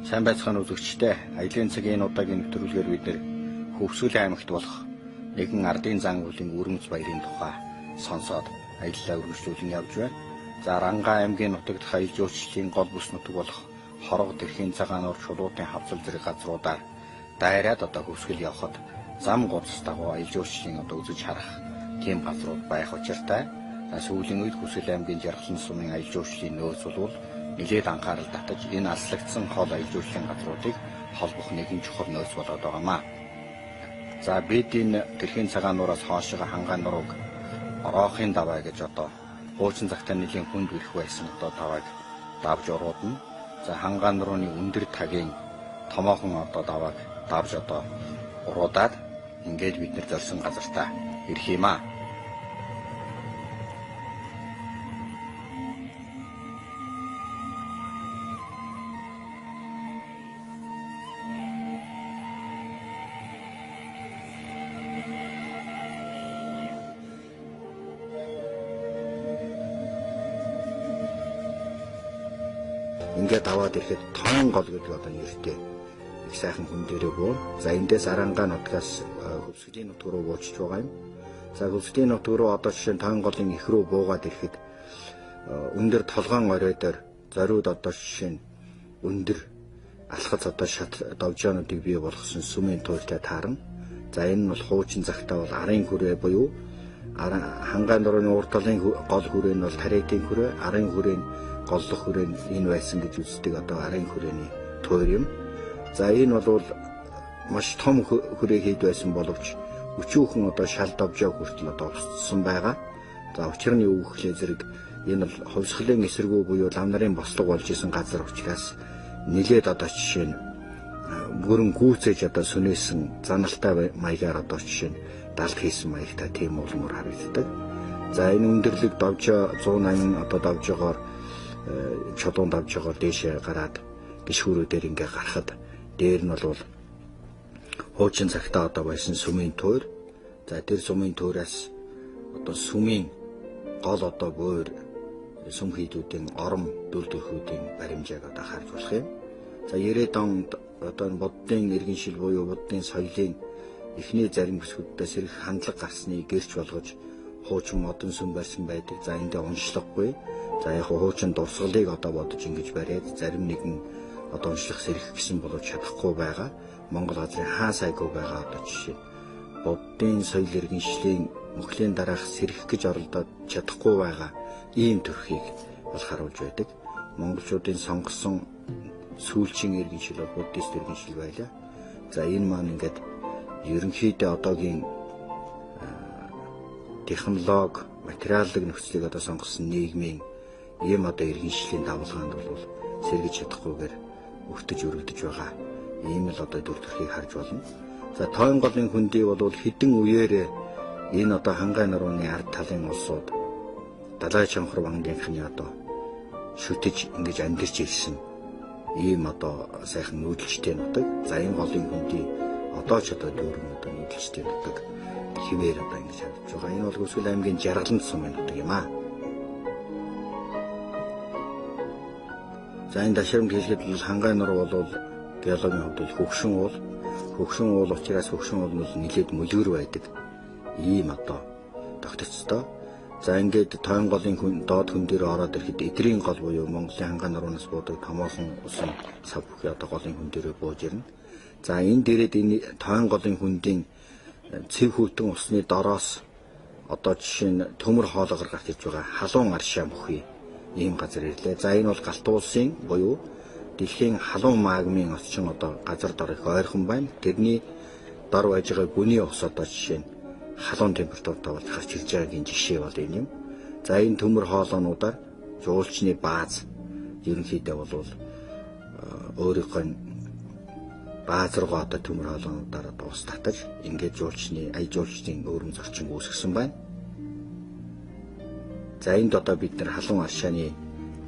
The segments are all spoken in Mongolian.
Сайн байцгаана үзэгчдээ. Аялын цагийн удаагийн нэвтрүүлгээр бид нэр Хөвсгөл аймагт болох нэгэн ардын зан үйлийн өрөмц баярын тухай сонсоод аяллаа үргэлжлүүлэн явж байна. За Ранга аймгийн нутаг дахь аялал жуулчлалын гол бүс нутаг болох Хорог, Тэрхийн цагаан нуур, Чулуутын хавцал зэрэг газруудаар дайраад одоо Хөвсгөл явхад зам гудас дагуу аялал жуулчлалын одоо үзэж харах тийм газрууд байх учиртай. За сүүлийн үед Хөвсгөл аймгийн Жаргалан сумын аялал жуулчлалын нөөц бол нэлээд анхаарал татаж энэ алслагдсан хол аялал жуулчлалын газруудыг холбох нэгэн чухал нөөц болоод байгаамаа. За бид энэ Тэрхийн цагаан нуураас хоошоо Хангай нурууг Ороохын даваа гэж одоо хуучин цагтаа нэлийн хүнд ирэх байсан одоо давааг давж уруудна. За Хангай нурууны өндөр тагийн томоохон одоо давааг давж одоо уруудаад ингээд бид нэр зорьсон газартаа ирэх юм аа. Ингээд аваад ирэхэд Тоон гол гэдэг одоо нэртэй их сайхан хүн дээрээ буу. За эндээс Аранга нутгаас Хөвсгөлийн нутг руу буучж байгаа юм. За Хөвсгөлийн нутг руу одоо жишээ нь Тоон голын их рүү буугаад ирэхэд өндөр толгоон орой дээр зориуд одоо жишээ нь өндөр алхаз одоо шат довжоонуудыг бий болгосон сүмийн туйлтай таарна. За энэ нь бол хуучин цагтаа бол арын хүрээ буюу Хангай нурууны урд талын гол хүрээ нь бол Тариатын хүрээ, арын хүрээ нь голлох хүрээ нь энэ байсан гэж үздэг одоо арын хүрээний туйр юм. За энэ бол маш том хүрээ хийд байсан боловч өчүүхэн одоо шал довжоо хүртэл одоо устсан байгаа. За учир нь юу гэхлээр зэрэг энэ бол хувьсгалын эсэргүү буюу лам нарын бослого болж исэн газар учраас нилээд одоо жишээ нь бүрэн гүйцээж одоо сүнээсэн заналтай маягаар одоо жишээ нь далд хийсэн маягтай тийм улмөр харагддаг. За энэ өндөрлөг довжоо 180 одоо довжоогоор чулуун довжоогоор дээшээ гараад гишгүүрүүдээр ингээ гарахад дээр нь бол хуучин цагтаа одоо байсан сүмийн туйр. За тэр сүмийн туйраас одоо сүмийн гол одоо буур сүм хийдүүдийн ором дүр төрхүүдийн баримжааг одоо харж болох юм. За 90-ад онд одоо энэ буддын иргэншил буюу буддын соёлын эхний зарим хэсгүүддээ сэрэх хандлага гарсныг гэрч болгож хуучин модон сүм барьсан байдаг. За эндээ уншлаггүй. За яг хуучин дурсгалыг одоо бодож ингэж бариад зарим нэгэн одоо уншлах сэрэх гэсэн боловч чадахгүй байгаа. Монгол газрын хаа сайгүй байгаа одоо жишээ. Буддын соёл иргэншлийн мөхлийн дараах сэрэх гэж оролдоод чадахгүй байгаа ийм төрхийг бол харуулж байдаг. Монголчуудын сонгосон сүүлчийн иргэншил бол буддист иргэншил байлаа. За энэ маань ингээд ерөнхийдөө одоогийн технологи, материалын нөхцөлийг одоо сонгосон нийгмийн ийм одоо иргэншлийн давлгаанд бол сэргэж чадахгүйгээр өртөж өргөдөж байгаа ийм л одоо дүр төрхийг харж болно. За Тоон голын хөндий бол хэдэн үеэр энэ одоо Хангай нурууны ард талын улсууд Далай чонхор вангийнхны одоо шүтэж ингэж амьдарч ирсэн ийм одоо сайхан нүүдэлчтэй нутаг. За энэ голын хөндий одоо ч одоо дүүрэн одоо нүүдэлчтэй нутаг хിവэр одоо ингэж харагдаж байгаа. Энэ бол Хөвсгөл аймгийн Жаргалант сумын нутаг юм аа. За энэ дашрамд хэлэхэд бол Хангай нуруу бол геологийн хувьд бол хөгшин уул. Хөгшин уул учраас хөгшин уул нь бол нэлээд мөлгөр байдаг ийм одоо тогтцтой. За ингээд Тоон голын хүн доод хүн дээр ороод ирэхэд Эдрийн гол буюу Монголын Хангай нуруунаас буудаг томоохон усан сав бүхий одоо голын хүн дээрээ бууж ирнэ. За энэ дээрээд энэ Тоон голын хөндийн цэв хүйтэн усны дороос одоо жишээ нь төмөр хоолоогоор гарч ирж байгаа халуун аршаа бүхий ийм газар ирлээ. За энэ бол Галт уулсын буюу дэлхийн халуун магмын орчин одоо газар дор их ойрхон байна. Тэрний дор байж байгаа гүний ус одоо жишээ нь халуун температуртай болж гарч ирж байгаагийн жишээ бол энэ юм. За энэ төмөр хоолоонуудаар жуулчны бааз ерөнхийдөө бол өөрийнхөө бааз руугаа одоо төмөр хоолоонуудаар одоо ус татаж ингээд жуулчны ая жуулчдын өөрөм зорчин үүсгэсэн байна. За энд одоо бид нар халуун аршааны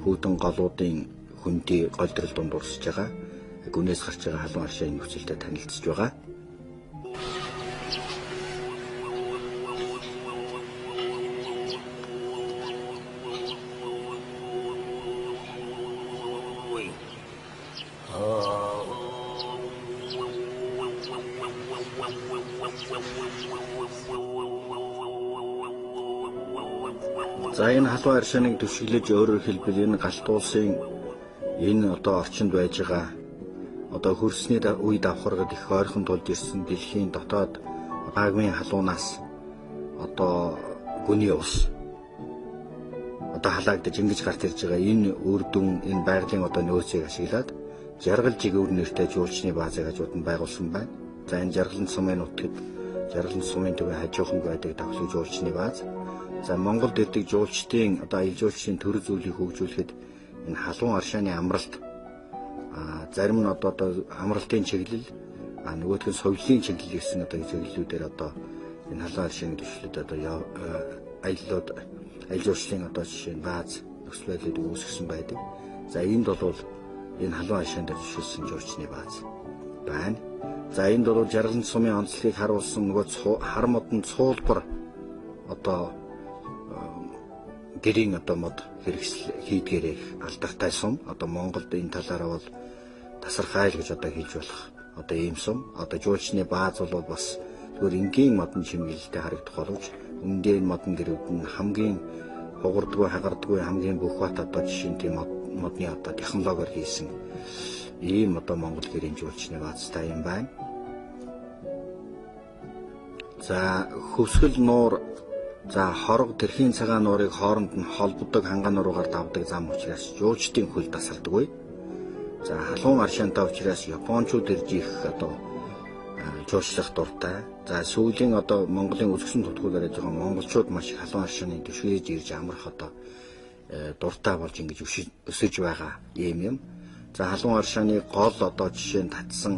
хүүдэн голуудын хөндий голдрол дунд урсж байгаа. Гүнээс гарч байгаа халуун аршааны нөхцөлтэй танилцж байгаа. За энэ халуун аршааныг түшиглэж өөрөөр хэлбэл энэ галт уулсын энэ одоо орчинд байж байгаа одоо хөрсний үе давхаргад их ойрхон тулж ирсэн дэлхийн дотоод магмын халуунаас одоо гүний ус одоо халаагдаж ингэж гарч ирж байгаа энэ үр дүн энэ байгалийн одоо нөөцийг ашиглаад Жаргал жигүүр нэртэй жуулчны баазыг хажууд нь байгуулсан байна. За энэ Жаргалан сумын нутагт Жаргалан сумын төвийн хажууханд байдаг давхлаг жуулчны бааз. За Монголд ирдэг жуулчдын одоо аялал жуулчдын төр зүйлийг хөгжүүлэхэд энэ халуун аршааны амралт зарим нь одоо амралтын чиглэл, нөгөөх нь соёлын чиглэл гэсэн одоо чиглэлүүдээр одоо энэ халуун аршааны төслүүд одоо аяллууд аялал жуулчлалын одоо жишээ нь бааз нөхцөл байдлыг үүсгэсэн байдаг. За энд бол энэ халуун аршаанд төшөлсөн жуулчны бааз байна. За энд бол Жаргалан сумын онцлогийг харуулсан нөгөө хар модон цуулбар одоо гэрийн одоо мод хэрэгсэл хийдгээрээ их алдартай сум. Одоо Монголд энэ талаараа бол тасархай л гэж одоо хэлж болох одоо ийм сум. Одоо жуулчны бааз бол бас зүгээр энгийн модон чимэглэлтэй харагдах боловч өмнөдөө энэ модон гэрүүд нь хамгийн хугардгүй, хагардгүй, хамгийн бүх бат одоо жишээ нь тийм модны одоо технологиор хийсэн ийм одоо Монгол гэрийн жуулчны баазтай юм байна. За Хөвсгөл нуур, за хорог тэрхийн цагаан нуурыг хооронд нь холбодог ханган нуруугаар давдаг зам учраас жуулчдын хөл тасардаггүй. За халуун аршаантай учраас японочууд ирж их одоо жуулчлах дуртай. За сүүлийн одоо Монголын үзэсгэлэн тутгуугаар яаж байгаа монголчууд маш их халуун аршааны түшгэж ирж амрах одоо дуртай болж ингэж өсөж байгаа ийм юм. За халуун аршааны гол одоо жишээ нь татсан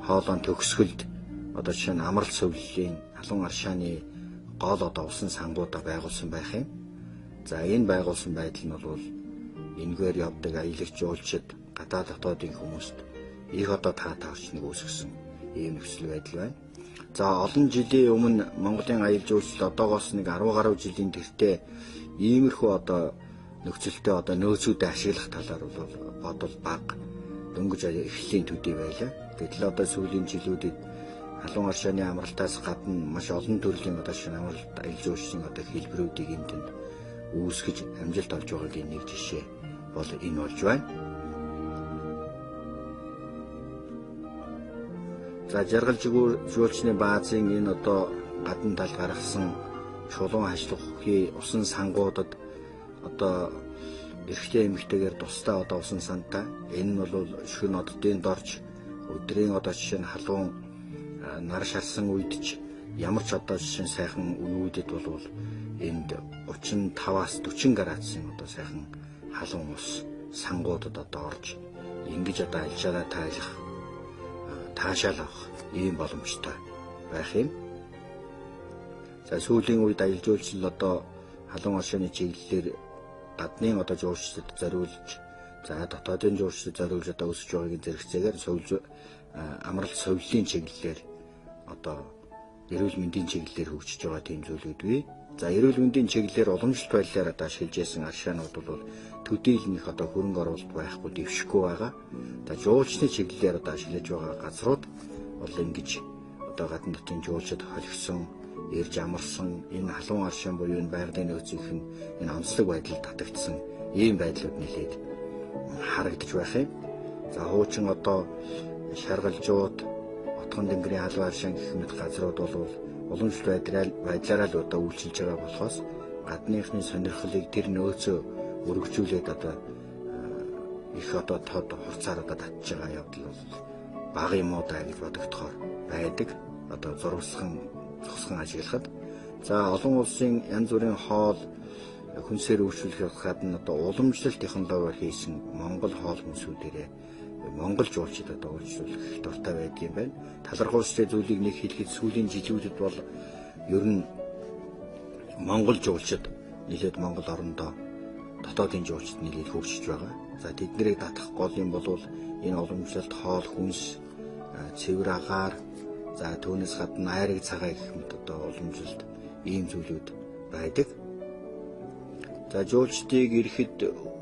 хоолойн төгсгөлд одоо жишээ нь амралт зөвлөлийн халуун аршааны гол одоо усан сангуудаа байгуулсан байх юм. За энэ байгуулсан байдал нь бол энэгээр явдаг аялагч жуулчид гадаад дотоодын хүмүүст их одоо таатай орчныг үүсгэсэн ийм нөхцөл байдал байна. За олон жилийн өмнө Монголын аялал жуулчлал одоогоос нэг 10 гаруй жилийн тэртээ иймэрхүү одоо нөхцөлтэй одоо нөөцүүдэд ашиглах талаар бол бодол бага дөнгөж эхлэлийн төдий байлаа. Гэтэл одоо сүүлийн жилүүдэд халуун аршааны амралтаас гадна маш олон төрлийн одоо шинэ амралт аялал жуулчлалын одоо хэлбэрүүдийг энэ тэнд үүсгэж амжилт олж байгаагийн нэг жишээ бол энэ болж байна. За Жаргал жуулчны баазын энэ одоо гадна талд гаргасан чулуун хашлах усан сангуудад одоо эрэгтэй эмэгтэйгээр тусдаа одоо усан сантай. Энэ нь бол шөнө оддын дорж өдрийн одоо жишээ нь халуун нар шарсан үед ч ямар ч одоо жишээ нь сайхан үеүүдэд бол энд 35-аас 40 градусын одоо сайхан халуун ус сангуудад одоо орж ингэж одоо альжаараа тайлах таашаал авах ийм боломжтой байх юм. За сүүлийн үед аялал жуулчлал одоо халуун аршааны чиглэлээр гаднын одоо жуулчдад зориулж, за дотоодын жуулчдад зориулж одоо өсөж байгаагийн зэрэгцээгээр амралт соёлын чиглэлээр одоо эрүүл мэндийн чиглэлээр хөгжиж байгаа тийм зүйлүүд бий. За эрүүл мэндийн чиглэлээр уламжлалт байдлаар одоо ашиглаж байсан аршаанууд бол төдийлөн их одоо хөрөнгө оруулалт байхгүй дэвшихгүй байгаа. За жуулчны чиглэлээр одоо ашиглаж байгаа газрууд бол ингэж одоо гадна дотны жуулчид холигсон, ирж амарсан энэ халуун аршаан буюу энэ байгалийн нөөцийнх нь энэ онцлог байдалд татагдсан ийм байдлууд нэлээд харагдаж байх юм. За хуучин одоо шаргалжууд, Отгон Тэнгэрийн халуун аршаан гэх мэт газрууд бол уламжлалт байдлаараа л одоо үйлчилж байгаа болохоос гадныхны сонирхлыг тэр нөөцөө өргөжүүлээд одоо их одоо тод хурцаар одоо татж байгаа явдал бол бага юм уу даа гэж бодогдохоор байдаг. Одоо зурвасхан зогсхон ажиглахад за олон улсын янз бүрийн хоол хүнсээр үйлчлэхээс гадна одоо уламжлалт технологиор хийсэн Монгол хоол хүнсүүдээрээ Монгол жуулчид одоо үйлчлүүлэх дуртай байдаг юм байна. Талархуустай зүйлийг нэг хэлэхэд сүүлийн жилүүдэд бол ер нь Монгол жуулчид нэлээд Монгол орондоо дотоодын жуулчид нэлээд хөгжиж байгаа. За тэднийг татах гол юм бол энэ уламжлалт хоол хүнс, цэвэр агаар, за түүнээс гадна айраг цагаан гэх мэт одоо уламжлалт ийм зүйлүүд байдаг. За жуулчдыг ирэхэд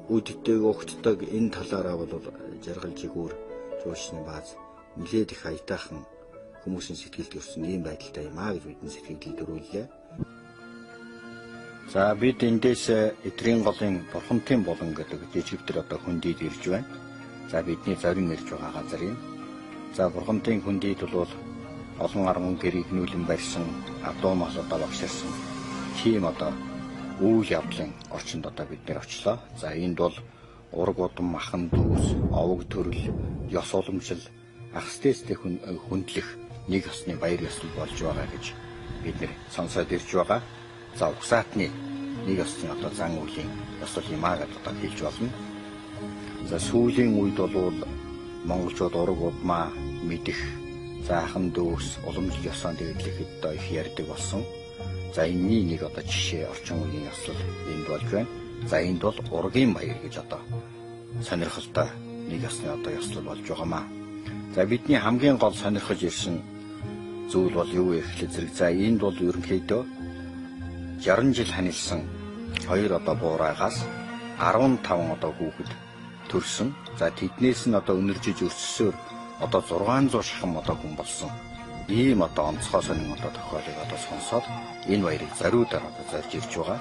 үддэг, угтдаг энэ талаараа бол Жаргал жигүүр жуулчны бааз нэлээд их аятайхан хүмүүсийн сэтгэлд өрсөн ийм байдалтай юм аа гэж бидний сэтгэлд төрүүллээ. За бид эндээс Эдрийн голын Бурхантын булан гэдэг жижигтэр одоо хөндийд ирж байна. За бидний зорин ирж байгаа газар юм. За Бурхантын хөндийд бол олон арган гэрийг нүүлэн барьсан, адуу мал одоо багширсан тийм одоо үйл явдлын орчинд одоо бид нэр очлоо. За энд бол ураг удам, ахан дүүс, овог төрөл, ёс уламжил, ах дээстэй хүндлэх нэг ёсны баяр ёслол болж байгаа гэж бид нэр сонсоод ирж байгаа. За угсаатны нэг ёсны одоо зан үйлийн ёслол юм аа гэж одоо хэлж болно. За сүүлийн үед бол монголчууд ураг удмаа мэдэх, за ахан дүүс, уламжлал ёсоон дээдлэхэд одоо их ярьдаг болсон. За энэний нэг одоо жишээ орчин үеийн ёслол энд болж байна. За энд бол ургийн баяр гэж одоо сонирхолтой нэг ёсны одоо ёслол болж байгаамаа. За бидний хамгийн гол сонирхож ирсэн зүйл бол юу вэ гэхлээр зэрэг за энд бол ерөнхийдөө 60 жил ханилсан хоёр одоо буурайгаас 15 одоо хүүхэд төрсөн. За тэднээс нь одоо өнөржиж өссөөр одоо 600 шахам одоо хүн болсон. Ийм одоо онцгой сонин одоо тохиолыг одоо сонсоод энэ баярыг зориудаар одоо зорж ирж байгаа.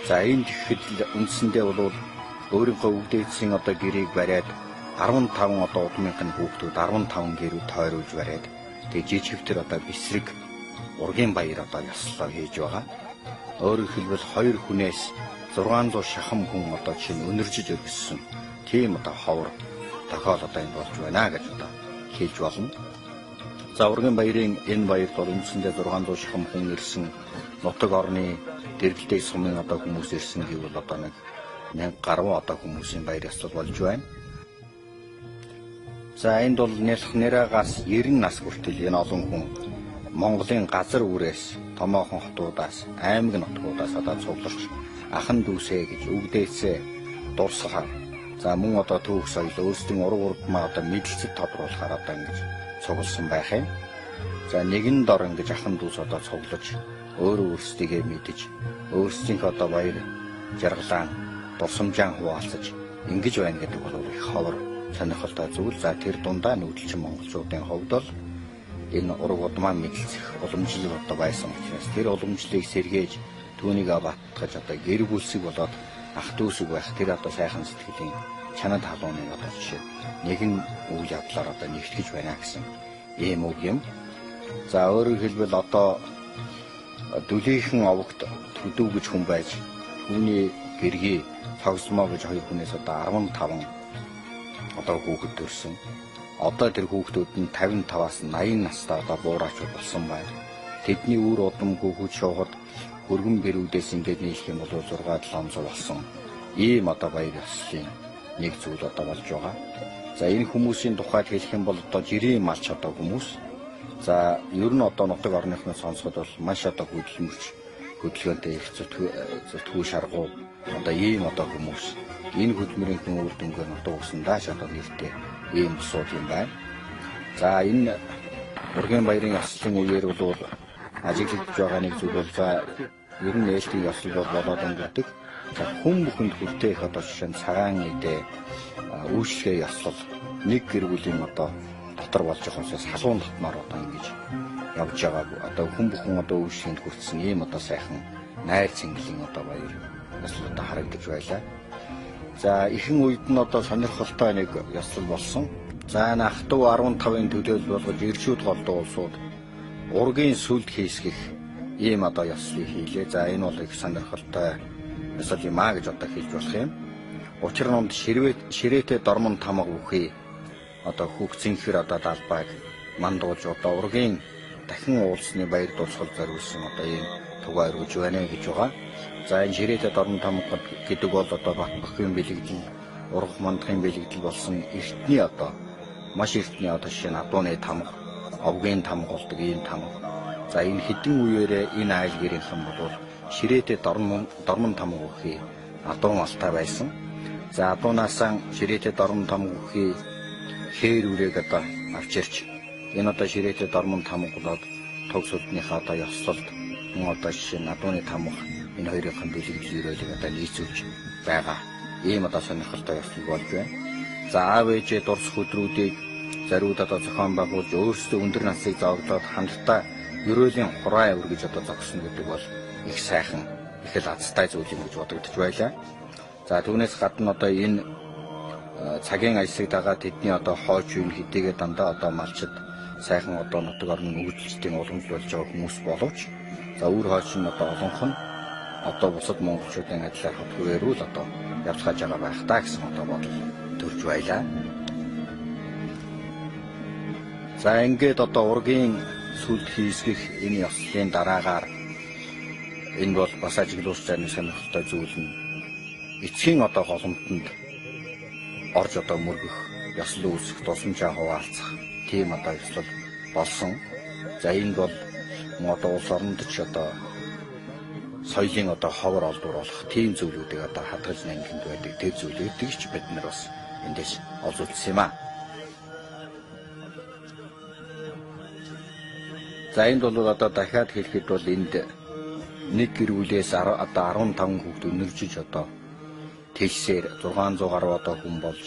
За энд ихэд үндсэндээ бол өөрийнхөө өвдөөцийн одоо гэрээг бариад 15 одоо удмынх нь хүүхдүүд 15 гэрүүд тойруулж бариад тэгээ жижигвтер одоо бисрэг ургийн баяр одоо ёслолоо хийж байгаа. Өөрөөр хэлбэл хоёр хүнээс 600 шахам хүн одоо жишээ нь өнөржиж өргөссөн тийм одоо ховор тохиол одоо энд болж байна гэж одоо хэлж болно. За ургийн баярын энэ баярт бол үндсэндээ 600 шахам хүн ирсэн, нутаг орны дэргэлдээ сумын одоо хүмүүс ирсэн гэвэл одоо нэг 1000 гаруй одоо хүмүүсийн баяр ёслол болж байна. За энд бол нялх нэрагаас 90 нас хүртэл энэ олон хүн Монголын газар үрээс, томоохон хотуудаас, аймаг нутгуудаас одоо цугларч ахан дүүсээ гэж үгдээсээ дурсахаар, за мөн одоо түүх соёл өөрсдийн ураг урдмаа одоо мэдлцэд тодруулахаар одоо ингэж цугласан байх юм. За нэгэн дор ингэж ахан дүүс одоо цуглаж өөрөө өөрсдийгөө мэдэж, өөрсдийнхөө одоо баяр жаргалаан дурсамжаан хуваалцаж ингэж байна гэдэг бол их ховор сонирхолтой зүйл. За тэр дундаа нүүдэлчин монголчуудын хувьд бол энэ ураг удмаа мэдлцэх уламжлал одоо байсан учраас тэр уламжлалыг сэргээж түүнийг баттгаж одоо гэр бүлсэг болоод ах дүүсэг байх тэр одоо сайхан сэтгэлийн чанар халууныг одоо жишээ нэгэн үйл явдлаар одоо нэгтгэж байна гэсэн ийм үг юм. За өөрөөр хэлбэл одоо дүлийнхэн овогт төдөө гэж хүн байж түүний гэргий тогсмоо гэж хоёр хүнээс одоо 15 одоо хүүхэд төрсөн. Одоо тэр хүүхдүүд нь 55-аас 80 настай одоо буурайчуд болсон байна. Тэдний үр удамгүй хүч шуухад хөргөн бэрүүдээс ингээд нийлэх юм бол 6-700 болсон. Ийм одоо баяр ёслолын нэг зүйл одоо болж байгаа. За энэ хүмүүсийн тухайд хэлэх юм бол одоо жирийн малч одоо хүмүүс. За ер нь одоо нутаг орныхноо сонсоход бол маш одоо хөдөлмөрч, хөдөлгөөнтэй их зүтгүү шаргуу одоо ийм одоо хүмүүс. Энэ хөдөлмөрийн үр дүнгээр нутаг усандаа ч одоо нэртэй ийм бусууд юм байна. За энэ ургийн баярын ёслолын үеэр бол ажиглагдж байгаа нэг зүйл бол за ер нь нээлтийн ёслол бол болоод өнгөрдөг. За хүн бүхэнд хүртээх одоо жишээ нь цагаан эдээ үйлчлэгээ ёслол нэг гэр бүлийн одоо дотор болж байгаа учраас халуун дотноор одоо ингэж явж байгаа. Одоо хүн бүхэн одоо үйлчлэгэнд хүртсэн ийм одоо сайхан найр цэнгэлийн одоо баяр ёслол одоо харагдаж байлаа. За ихэнх үед нь одоо сонирхолтой нэг ёслол болсон. За энэ ах トゥ 15-ын төлөөлөл болгож иршүүд голдуу улсууд ургийн сүлд хийсгэх ийм одоо ёслолыг хийлээ. За энэ бол их сонирхолтой ёслол юм аа гэж одоо хэлж болох юм. Учир нь ширээтэй дормон тамга бүхий одоо хүүх зинхэр одоо далбайг мандуулж одоо ургийн дахин уулзсны баяр дурсгал зориулсан одоо ийм тугаа өргөж байна гэж байгаа. За энэ ширээтэй дормон тамга гэдэг бол одоо Бат бөхийн бэлэгдэл, ургах мандахын бэлэгдэл болсон эртний одоо маш эртний одоо жишээ нь адууны тамга, овгийн тамга болдог ийм тамга. За энэ хэдэн үеэрээ энэ айл гэрийнхэн бол ширээтэй дормон тамга бүхий адуун алтай байсан. За адуунаасаа ширээтэй дормон тамга бүхий хээр үрээг одоо авчирч энэ одоо ширээтэй дормон тамга болоод туг сүлднийхээ одоо ёслолд мөн одоо жишээ нь адууны тамга энэ хоёрын бэлэгдэл өрөөлийг одоо нийцүүлж байгаа. Ийм одоо сонирхолтой ёслол болж байна. За аав ээжээ дурсах өдрүүдийг зориуд одоо зохион байгуулж өөрсдөө өндөр насыг зовлоод хамтдаа ерөөлийн хураа өргөж одоо зогсно гэдэг бол их сайхан их л азтай зүйл юм гэж бодогдож байлаа. За түүнээс гадна одоо энэ цагийн аясыг дагаад тэдний одоо хойч үе хэдийгээ дандаа одоо малчид сайхан одоо нутаг орны үйлчлэлтийн уламжлал болж байгаа хүмүүс боловч за үр хойч нь одоо олонх нь одоо бусад монголчуудын адилаар хот хүрээрүү л одоо явцгааж байгаа байх та гэсэн одоо бодол төрж байлаа. За ингээд одоо ургийн сүлд хийсгэх энэ ёслолын дараагаар энэ бол бас ажиглуулж байгаа сонирхолтой зүйл нь эцгийн одоо голомтонд орж одоо мөргөх, ёслол үүсгэх, тусламжаа хуваалцах тийм одоо ёслол болсон. За энэ бол одоо улс оронд ч одоо соёлын одоо ховор олдвор болох тийм зүйлүүдийг одоо хадгалж нангинд байдаг тэр зүйлүүдийг ч бид нар бас эндээс олж үзсэн юм аа. За энд бол одоо дахиад хэлэхэд бол энд нэг гэр бүлээс одоо 15 хүүхэд өнөржиж одоо тэлсээр 600 гаруй одоо хүн болж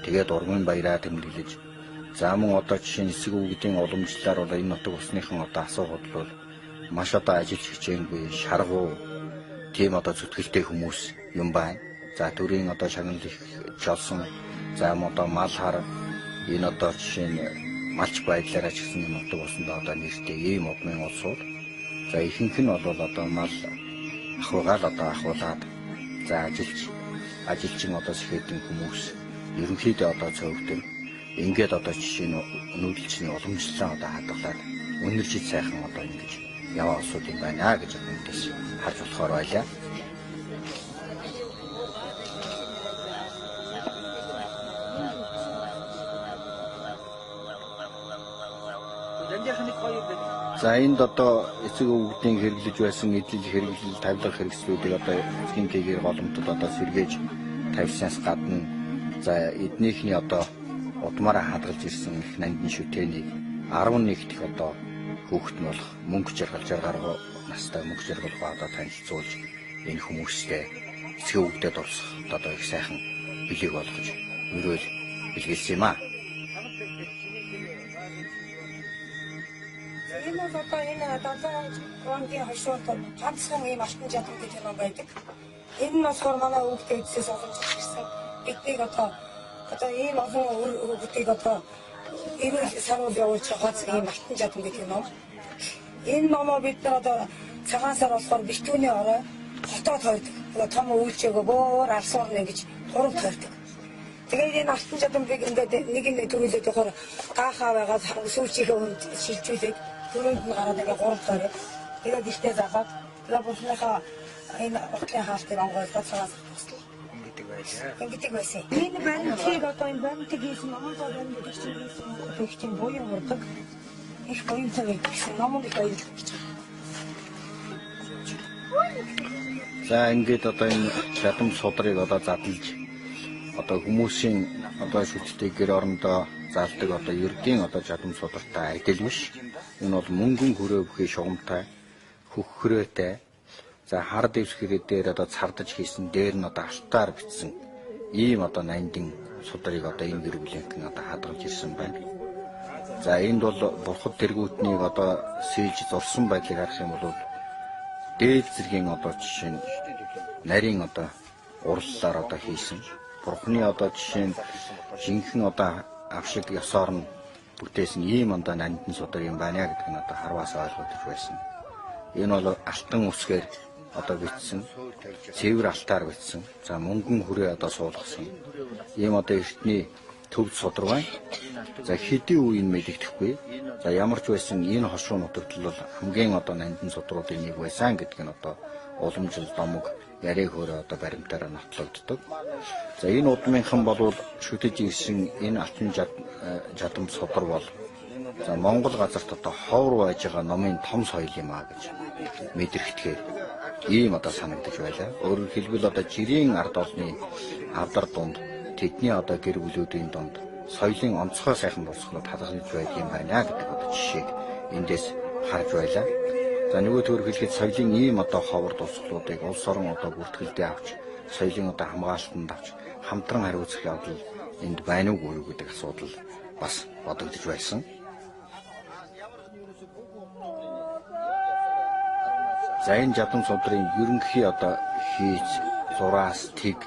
тэгээд ургамын баяраа тэмдэглэж за мөн одоо жишээ нь эцэг өвгдийн уламжлалаар бол энэ нутаг усныхан одоо асуугаад бол маш одоо ажиллаж хичээнгүй шаргуу тийм одоо зүтгэлтэй хүмүүс юм байна. За төрийн одоо шагнал их жолсон за мөн одоо мал хар энэ одоо жишээ нь малч байдлаараа ч гэсэн энэ нутаг усанд одоо нэртэй ийм удмын улсууд. За ихэнх нь бол одоо мал ахуйгаал одоо ахуулаад за ажилчин одоо сэхэдэн хүмүүс ерөнхийдөө одоо цөвдөн ингээд одоо жишээ нь нүүдэлчний уламжлалаа одоо хадгалаад өнөржид сайхан одоо ингэж яваа улсууд юм байна гэж эндээс харж болохоор байлаа. За энд одоо эцэг өвгдийн хэрэглэж байсан эдлэл хэрэглэл тавилга хэрэгслүүдийг одоо эцгийн кэгээр голомтод одоо сэргээж тавьснаас гадна за эднийхний одоо удмаараа хадгалж ирсэн их нандин шүтээнийг 11 дэх одоо хүүхэд нь болох мөнгө жаргал 60 гаруй настай мөнгө жаргалгаа одоо танилцуулж энэ хүмүүстэй эцэг өвгдөд дурсах одоо их сайхан бэлэг болгож өрөөл бэлгэлсэн юм аа. Энэ бол одоо энэ 7 хоногийн хашууд ганцхан ийм алтан жадам гэдэг юм байдаг. Энэ нь болохоор манай өвгдөө эцсээс уламжлаж ирсэн. Биднийг одоо ийм олон өвгдийг одоо эрүүл сануул явуулж байгаа ганц ийм алтан жадам гэдэг юм. Энэ номоо бид нар одоо цагаан сар болохоор битүүний орой хотоод хойдог. Том өвлжөөгөө бөөр алсуурна гэж гурав тойрдог. Тэгээд энэ алтан жадамыг ингээд нэг нэг төрүүлээд явахаар гаахаа байгаад сүүлчийнхээ хүнд шилжүүлээд түрүүнд нь гараад ингээд гурав тойроод тэгээд ихтэй загаад тэгээд бурхныхаа энэ утлын хаалтыг онгойлгоод цагаан сар туслаа. Ингэдэг байлаа. Ингэдэг байсан. Энэ баримтыг одоо энэ баримтыг хийсэн номон доо баримтыг хийсэн их чинь буян урдаг. Их буянтай байдаг гэсэн номонд их баярлах гэж байна. За ингээд одоо энэ чадам судрыг одоо задлж одоо хүмүүсийн одоо шүтдэг гэр орондоо залдаг одоо ердийн одоо чадам судартай адил биш. Энэ бол мөнгөн хөрөө бүхий шугамтай, хөх хөрөөтэй. За хар дэвсгэрээ дээр одоо цардаж хийсэн дээр нь одоо алтаар бичсэн ийм одоо нандин судрыг одоо энэ гэр бүлийнхэн одоо хадгалж ирсэн байна. За энд бол бурхад тэргүүтнийг одоо сэлж зурсан байдлыг харах юм бол дээд зэргийн одоо жишээ нь нарийн одоо урлалаар одоо хийсэн. Бурхны одоо жишээ нь жинхэнэ одоо авшиг ёсоор нь бүтээсэн ийм одоо нандин судар юм байна гэдэг нь одоо харваас ойлгогдож байсан. Энэ бол алтан үсгээр одоо бичсэн, цэвэр алтаар бичсэн. За мөнгөн хүрээ одоо суулгасан. Ийм одоо эртний төвд судар байна. За хэдийн үе нь мэдэгдэхгүй. За ямар ч байсан энэ хошуу нутагтал бол хамгийн одоо нандин судруудын нэг байсан гэдэг нь одоо уламжлал домог яриаг хөөрэ одоо баримтаараа нотлогддог. За энэ удмынхан болвол шүтэж ирсэн энэ алтан жадам судар бол за Монгол газарт одоо ховор байж байгаа номын том соёл юм а гэж мэдрэхтгэхээр ийм одоо санагдаж байлаа. Өөрөөр хэлбэл одоо жирийн ард олны авдар дунд тэдний одоо гэр бүлүүдийн дунд соёлын онцгой сайхан дурсгалууд хадгалж байдаг юм байна гэдэг одоо жишээг эндээс харж байлаа. За нөгөө төр хэлэхэд соёлын ийм одоо ховор дурсгалуудыг улс орон одоо бүртгэлдээ авч соёлын одоо хамгаалтанд авч хамтран хариуцах явдал энд байна уугүй юу гэдэг асуудал бас бодогдож байсан. За энэ жадам судрын ерөнхий одоо хийц зураас тэг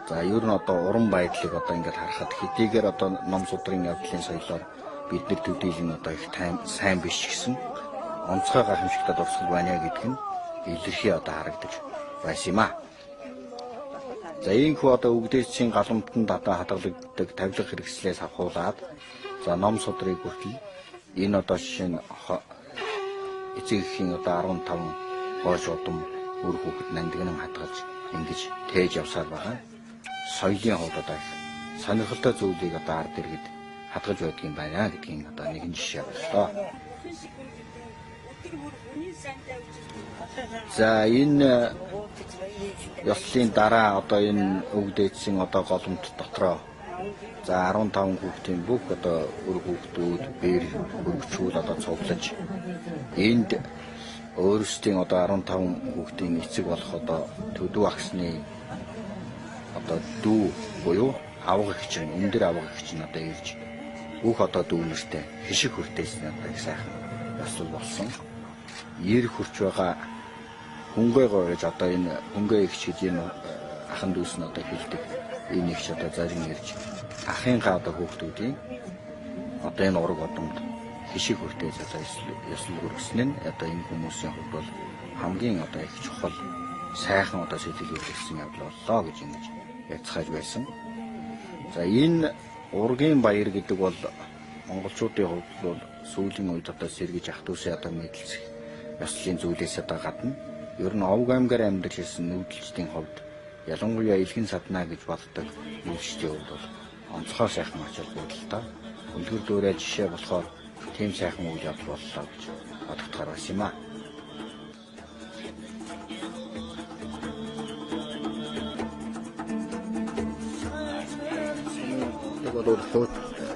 за ер нь одоо уран байдлыг одоо ингээд харахад хэдийгээр одоо ном судрын явдлын соёлоор бид нар төдийлөн одоо их сайн биш ч гэсэн онцгой гайхамшигтай дурсгал байна гэдг нь илэрхий одоо харагдаж байсан юм а. За ийхүү одоо үгдээсийн галамтанд одоо хадгалагддаг тавилга хэрэгслээс авахуулаад за ном судрыг хүртэл энэ одоо жишээ нь эцэг эхийн одоо 15 хойш удам үр хүүхэд нандинан хадгалж ингэж тээж явсаар байгаа. Соёлын хувьд одоо их сонирхолтой зүйлийг одоо ард иргэд хадгалж байдаг юм байна гэдгийн одоо нэгэн жишээ боллоо. За энэ ёслолын дараа одоо энэ өвгдээдсийн одоо голомт дотроо за 15 хүүхдийн бүх одоо үр хүүхдүүд, бэр хөргөчүүл одоо цуглаж энд өөрсдийн одоо 15 хүүхдийн эцэг болох одоо төдөө агсны одоо дүү буюу авга эгч нь өндөр авга эгч нь одоо ирж бүх одоо дүүнэртэй хишиг хүртээсний одоо их сайхан ёслол болсон. Ир хурч байгаа хөнгөө гоо гэж одоо энэ хөнгөө эгч гэж энэ ахан дүүс нь одоо хэлдэг. Энэ эгч одоо зарим ирж ахынхаа одоо хүүхдүүдийн одоо энэ ураг одомд хишиг хүртээж одоо ёслол хүргэсэн нь одоо энэ хүмүүсийн хувьд бол хамгийн одоо их чухал сайхан одоо сэтгэл хөдлөсөн явдал боллоо гэж ингэж яцгааж байсан. За энэ ургийн баяр гэдэг бол монголчуудын хувьд бол сүүлийн үед одоо сэргэж ах дүүсээ одоо мэдлэх ёслолын зүйлээс одоо гадна ер нь овг аймгаар амьдарч ирсэн нүүдэлчдийн хувьд ялангуяа илгэн саднаа гэж боддог нүүдэлчдийн хувьд бол онцгой сайхан ач холбогдолтой үлгэр дуурайл жишээ болохоор тийм сайхан үйл явдал боллоо гэж бодогдохоор байсан юм а. Бол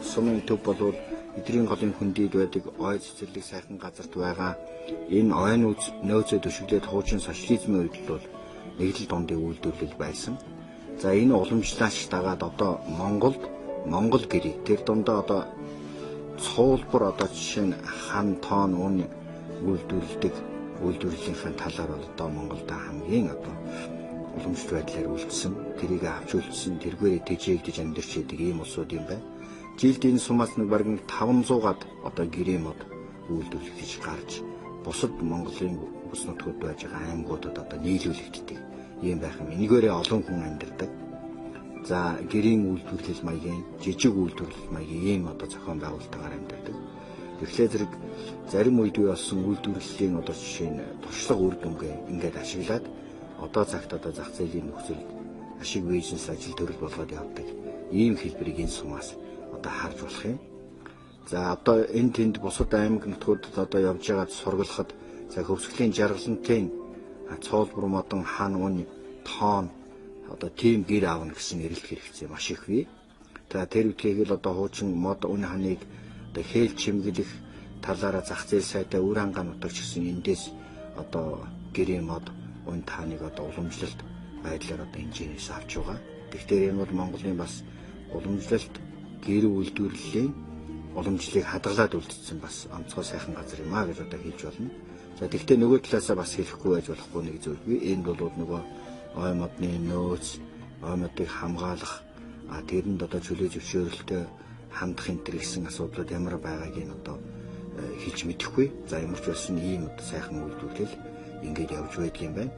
сумын төв болвол эдрийн голын хөндийд байдаг ой цэцэрлэг сайхан газарт байгаа энэ ой нөөцөө төшөглөөд хуучин социализмын үед бол нэгдэл дундын үйлдвэрлэл байсан. За энэ уламжлаач дагаад одоо Монголд Монгол гэрийг тэр дундаа одоо цуулбар одоо жишээ нь хан тоон үн үйлдвэрлэдэг үйлдвэрлэлийнхээ талаар бол одоо Монголд хамгийн одоо уламжлалт байдлаар үлдсэн, тэрийг авч үлдсэн, тэргээрээ тэжээгдэж амьдарч идэг ийм улсууд юм байна. Жилд энэ сумаас нэг бараг 500-аад одоо гэрээ мод үйлдвэрлэгдэж гарч бусад Монголын бүс нутгууд байж байгаа аймагуудад одоо нийлүүлэгддэг ийм байх юм. Энэгээрээ олон хүн амьдардаг. За гэрийн үйлдвэрлэл маягийн, жижиг үйлдвэрлэл маягийн ийм одоо зохион байгуулалтаар амьдардаг. Тэгэхээр зэрэг зарим үед бий болсон үйлдвэрлэлийн одоо жишээ нь туршлага үр дүнгээ ингээд ашиглаад одоо цагт одоо зах зээлийн нөхцөлд ашиг бизнес ажил төрөл болгоод явдаг ийм хэлбэрийг энэ сумаас одоо харж болох юм. За одоо энэ тэнд бусад аймаг нутгуудад одоо явж байгаад сургалахад за хөвсгөлийн жаргалантын цоолбор модон хан үн тоон одоо тийм гэр аавна гэсэн эрэлт хэрэгцээ маш их бий. За тэр үеийг л одоо хуучин мод үн ханыг одоо хээл чимгэлэх талаараа зах зээл сайтай үр хангаа нутагч гэсэн эндээс одоо гэрийн мод үн тааныг одоо уламжлалт байдлаар одоо инженерээс авч байгаа. Тэгэхээр энэ бол Монголын бас уламжлалт гэр үйлдвэрлэлийн уламжлалыг хадгалаад үлдсэн бас онцгой сайхан газар юм а гэж одоо хэлж болно. За тэгвэл нөгөө талаасаа бас хэлэхгүй байж болохгүй нэг зүйл бий. Энд бол нөгөө ой модны нөөц, ой модыг хамгаалах, тэрэнд одоо чөлөө зөвшөөрөлтөй хандах энэ төр гэсэн асуудлууд ямар байгааг нь одоо хэлж мэдэхгүй. За ямар ч байсан ийм одоо сайхан үйлдвэрлэл ингээд явж байдаг юм байна.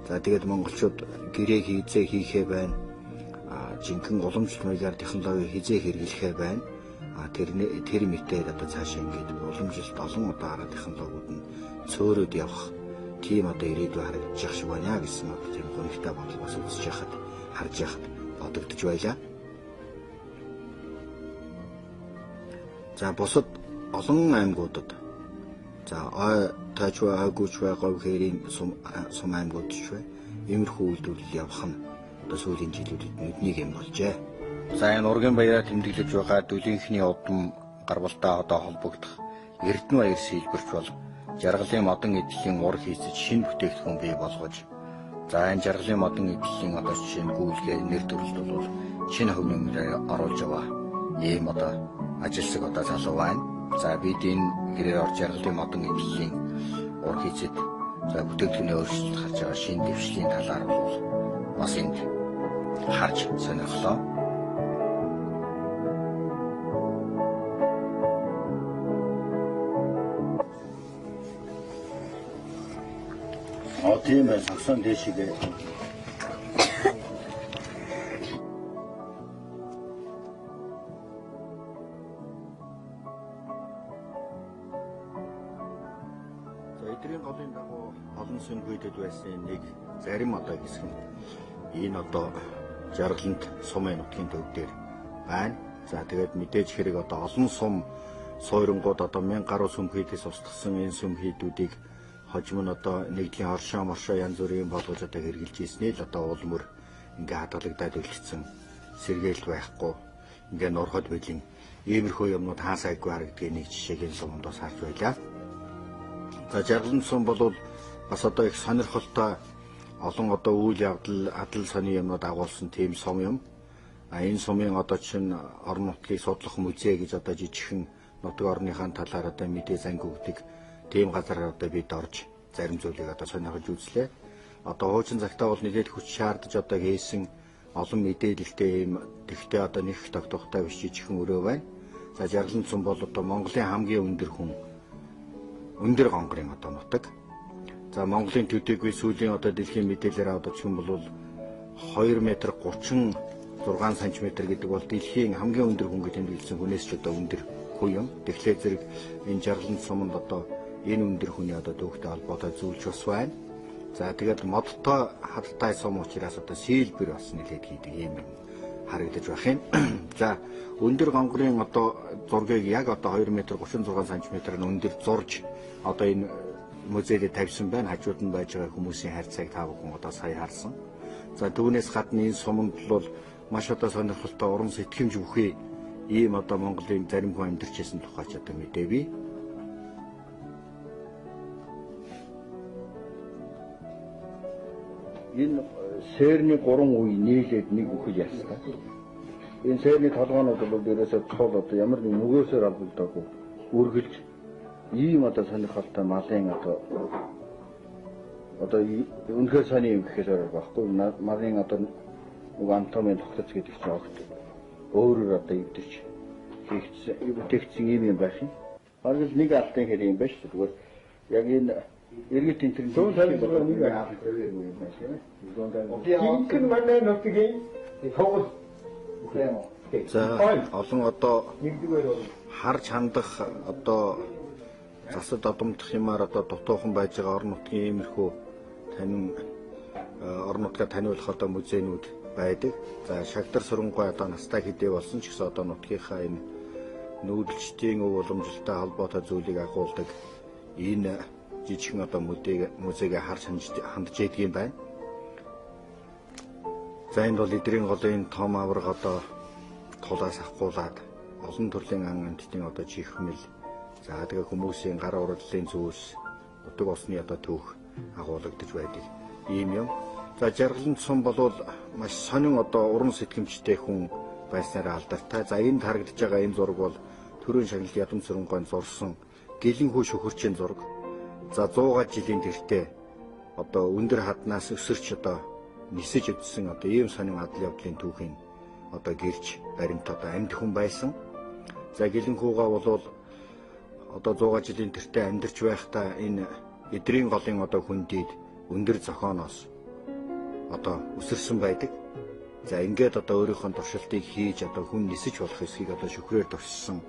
За тэгээд монголчууд гэрээ хийзээ хийхээ байна. Жинхэнэ уламжлалт маягаар технологи хизээ хэрэглэхээ байна. Тэр мэтээр одоо цаашаа ингээд уламжлалт олон одоо арга технологиуд нь цөөрөөд явах тийм одоо ирээдүй харагдчих шиг байна гэсэн одоо тийм гонигтай бодол бас үзэж яхад харж яхад бодогдож байлаа. За бусад олон аймагуудад за ой тойч бай, ойгүйч бай, говь хээрийн сум аймагуд ч бай. Иймэрхүү үйлдвэрлэл явах нь одоо сүүлийн жилүүдэд нүднийг юм болжээ. За энэ ургийн баяраар тэмдэглэж байгаа дүлийнхний удам гарвалдаа одоо холбогдох Эрдэнэ баяр сэлбэрч бол жаргалын модон эдлийн ур хийцэж шинэ бүтээгдэхүүн бий болгож за энэ жаргалын модон эдлийн одоо жишээ нь гүйлгээ нэр төрөлд бол шинэ хөв нэмрээр оруулж яваа ийм одоо ажилсаг одоо залуу байна. За бид энэ гэрээр орж жаргалын модон эдлийн ур хийцэд За бүтээгдэхүүний өөрчлөлт гарч байгаа шинэ дэвшлийн талаар бол бас энд харж сонирхлоо. Тийм ээ, сагсан дээшгээ. За эдрийн голын дагуу олон сүмхийдэд байсан нэг зарим одоо хэсэг нь энэ одоо Жаргалант сумын нутгийн төв дээр байна. За тэгээд мэдээж хэрэг одоо олон сум суурингууд одоо 1000 гаруй сүмхийдээс устгасан энэ сүмхийдүүдийг хожим нь одоо нэгдлийн оршоо моршоо янз бүрийн болгож одоо хэрглэж ийсний л одоо улмөр ингээ хадгалагдаад үлдсэн сэргээлт байхгүй ингээ нурхад бэлэн иймэрхүү юмнууд хаасайгүй харагдгийг нэг жишээг энэ суманд бас харж байлаа. За Жаргалант сум бол бас одоо их сонирхолтой олон одоо үйл явдал адал сони юмнууд агуулсан тийм сум юм. А энэ сумын одоо чинь орон нутгийг судлах музей гэж одоо жижигхэн нутаг орныхаа талаар одоо мэдээ занг өгдөг тийм газар одоо бид орж зарим зүйлийг одоо сонирхож үзлээ. Одоо хуучин цагтаа бол нэлээд хүч шаардаж одоо хийсэн олон мэдээлэлтэй ийм тэгтээ одоо нэг их тогтоохтой биш жижигхэн өрөө байна. За Жаргалант сум бол одоо Монголын хамгийн өндөр хүн өндөр гонгорын одоо нутаг. За Монголын төдийгүй сүүлийн одоо дэлхийн мэдээлэлээр авдаг юм бол 2 м 36 см гэдэг бол дэлхийн хамгийн өндөр хүн гэж тэмдэглэсэн хүнээс ч одоо өндөр хүн юм. Тэгэхээр зэрэг энэ Жаргалант суманд одоо энэ өндөр хүний одоо төвхтэй холбоотой зүйлч бас байна. За тэгээд модтой хадтай сум учраас одоо сэлбэр бас нэлээд хийдэг юм харагдаж байх юм. За өндөр гонгорын одоо зургийг яг одоо 2 м 36 см-ын өндөр зурж одоо энэ музейд тавьсан байна. Хажууд нь байж байгаа хүмүүсийн харьцааг та бүхэн одоо сая харсан. За түүнээс гадна энэ суманд бол маш одоо сонирхолтой уран сэтгэмж бүхий ийм одоо Монголын зарим хүн амьдарч байсан тухай ч одоо мэдээвээ. Энэ сэрний 3 үе нийлээд нэг үхэл ястай. Энэ сэрний толгоонууд бол ерөөсөө цол одоо ямар нэг мөгөөсөөр албагдаагүй үргэлж ийм одоо сонирхолтой малын одоо үнэхээр сони юм гэхээс өөр байхгүй. Малын одоо нөгөө анатомийн тогтоц гэдэг чинь огт өөрөөр одоо эвдэрч хийгдсэн бүтээгдсэн ийм юм байх юм. Бараг л нэг алтын хэр юм байна шүү. Тэгвэл яг энэ эргэлт энэ 156 нэг алтын юм байна тийм ээ. Жинхэнэ манай нутгийн цогц. За олон одоо харж хандах одоо засад одомдох юмар одоо дутуухан байж байгаа орон нутгийн иймэрхүү танин орон нутгаа таниулах одоо музейнүүд байдаг. За шагдар сурангүй одоо настай хэдий болсон ч гэсэн одоо нутгийнхаа энэ нүүдэлчдийн өв уламжлалтай холбоотой зүйлийг агуулдаг энэ жижигхэн одоо музейг харж хандж яадаг юм байна. За энд бол эдрийн голын том аварга одоо тулаас авахгуулаад олон төрлийн ан амьтдын одоо чихмэл, за тэгээ хүмүүсийн гар урлалын зүйлс, нутаг усны одоо түүх агуулгадж байдаг ийм юм. За Жаргалант сум бол маш сонин одоо уран сэтгэмжтэй хүн байснараа алдартай. За энд харагдаж байгаа энэ зураг бол төрийн шагналт ядам цэрэнгойн зурсан гэлэнхүү шөхөрчийн зураг. За 100 жилийн тэртээ одоо өндөр хаднаас өсөрч одоо нисэж өдсөн одоо ийм сонин адал явдлын түүхийн одоо гэрч баримт одоо амьд хүн байсан. За гэлэнхүүгээ бол одоо 100 жилийн тэртээ амьдарч байхдаа энэ эдрийн голын одоо хүндийд өндөр зохионоос одоо өсөрсөн байдаг. За ингээд одоо өөрийнхөө туршилтыг хийж одоо хүн нисэж болох эсхийг одоо шүхрээр туршсан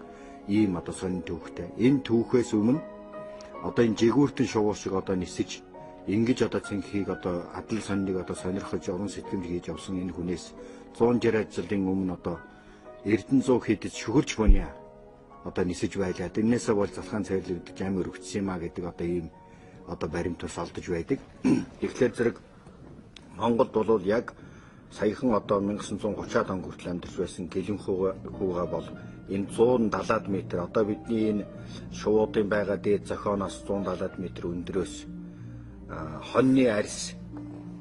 ийм одоо сонин түүхтэй. Энэ түүхээс өмнө одоо энэ жигүүртэн шувуу шиг одоо нисэж ингэж одоо цэнхийг одоо адал сониныг одоо сонирхож уран сэтгэмж хийж явсан энэ хүнээс 160 жилийн өмнө одоо Эрдэнэ зуу хийдэж шүхэрч буния одоо нисэж байлаа. Тэрнээсээ бол залхаан цайрлагдаж амь өргөцсөн юм а гэдэг одоо ийм одоо баримт бас олдож байдаг. Тэгэхээр зэрэг Монголд бол яг саяхан одоо 1930-аад он хүртэл амьдарч байсан гэлэнхүүгээ бол энэ 170 м одоо бидний энэ шувуудын байгаа дээд зохионоос 170 м өндрөөс хоньны арьс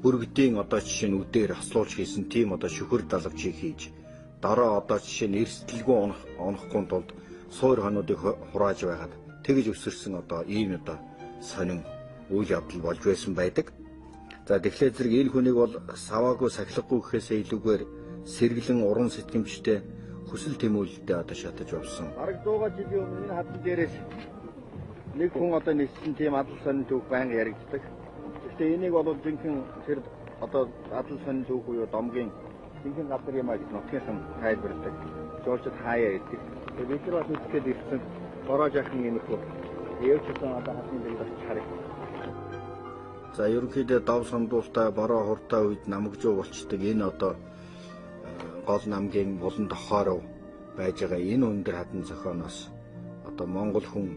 бүргэдийн одоо жишээ нь үдээр хослуулж хийсэн тийм одоо шүхэр далавчийг хийж дараа одоо жишээ нь эрсдэлгүй унахгүй тулд суур хонуудыг хурааж байгаад тэгж өсөрсөн одоо ийм одоо сонин үйл явдал болж байсан байдаг. За тэгэхээр зэрэг энэ хүнийг бол саваагүй сахилгагүй гэхээсээ илүүгээр сэргэлэн уран сэтгэмжтэй хүсэл тэмүүлэлтэй одоо шатаж явсан. Бараг 100 жилийн өмнө энэ хатан дээрээс нэг хүн одоо ниссэн тийм адал сонин түүх байнга яригддаг. Гэхдээ энийг бол жинхэнэ тэр одоо адал сонин түүх буюу домгийн жинхэнэ газар юм а гэж нутгийнхан тайлбарладаг. Жуулчид хаяа ирдэг. Тэгээд бид нар бас үзэхэд ирсэн. Бороо жаахан энэ хүү. Явчихсан одоо хатны дээр очиж харъя. За ерөнхийдөө дов сандуултай бороо хурдтай үед намгжуу болчдөг энэ одоо гол намгийн булан тохоор байж байгаа энэ өндөр хадан зохионоос одоо монгол хүн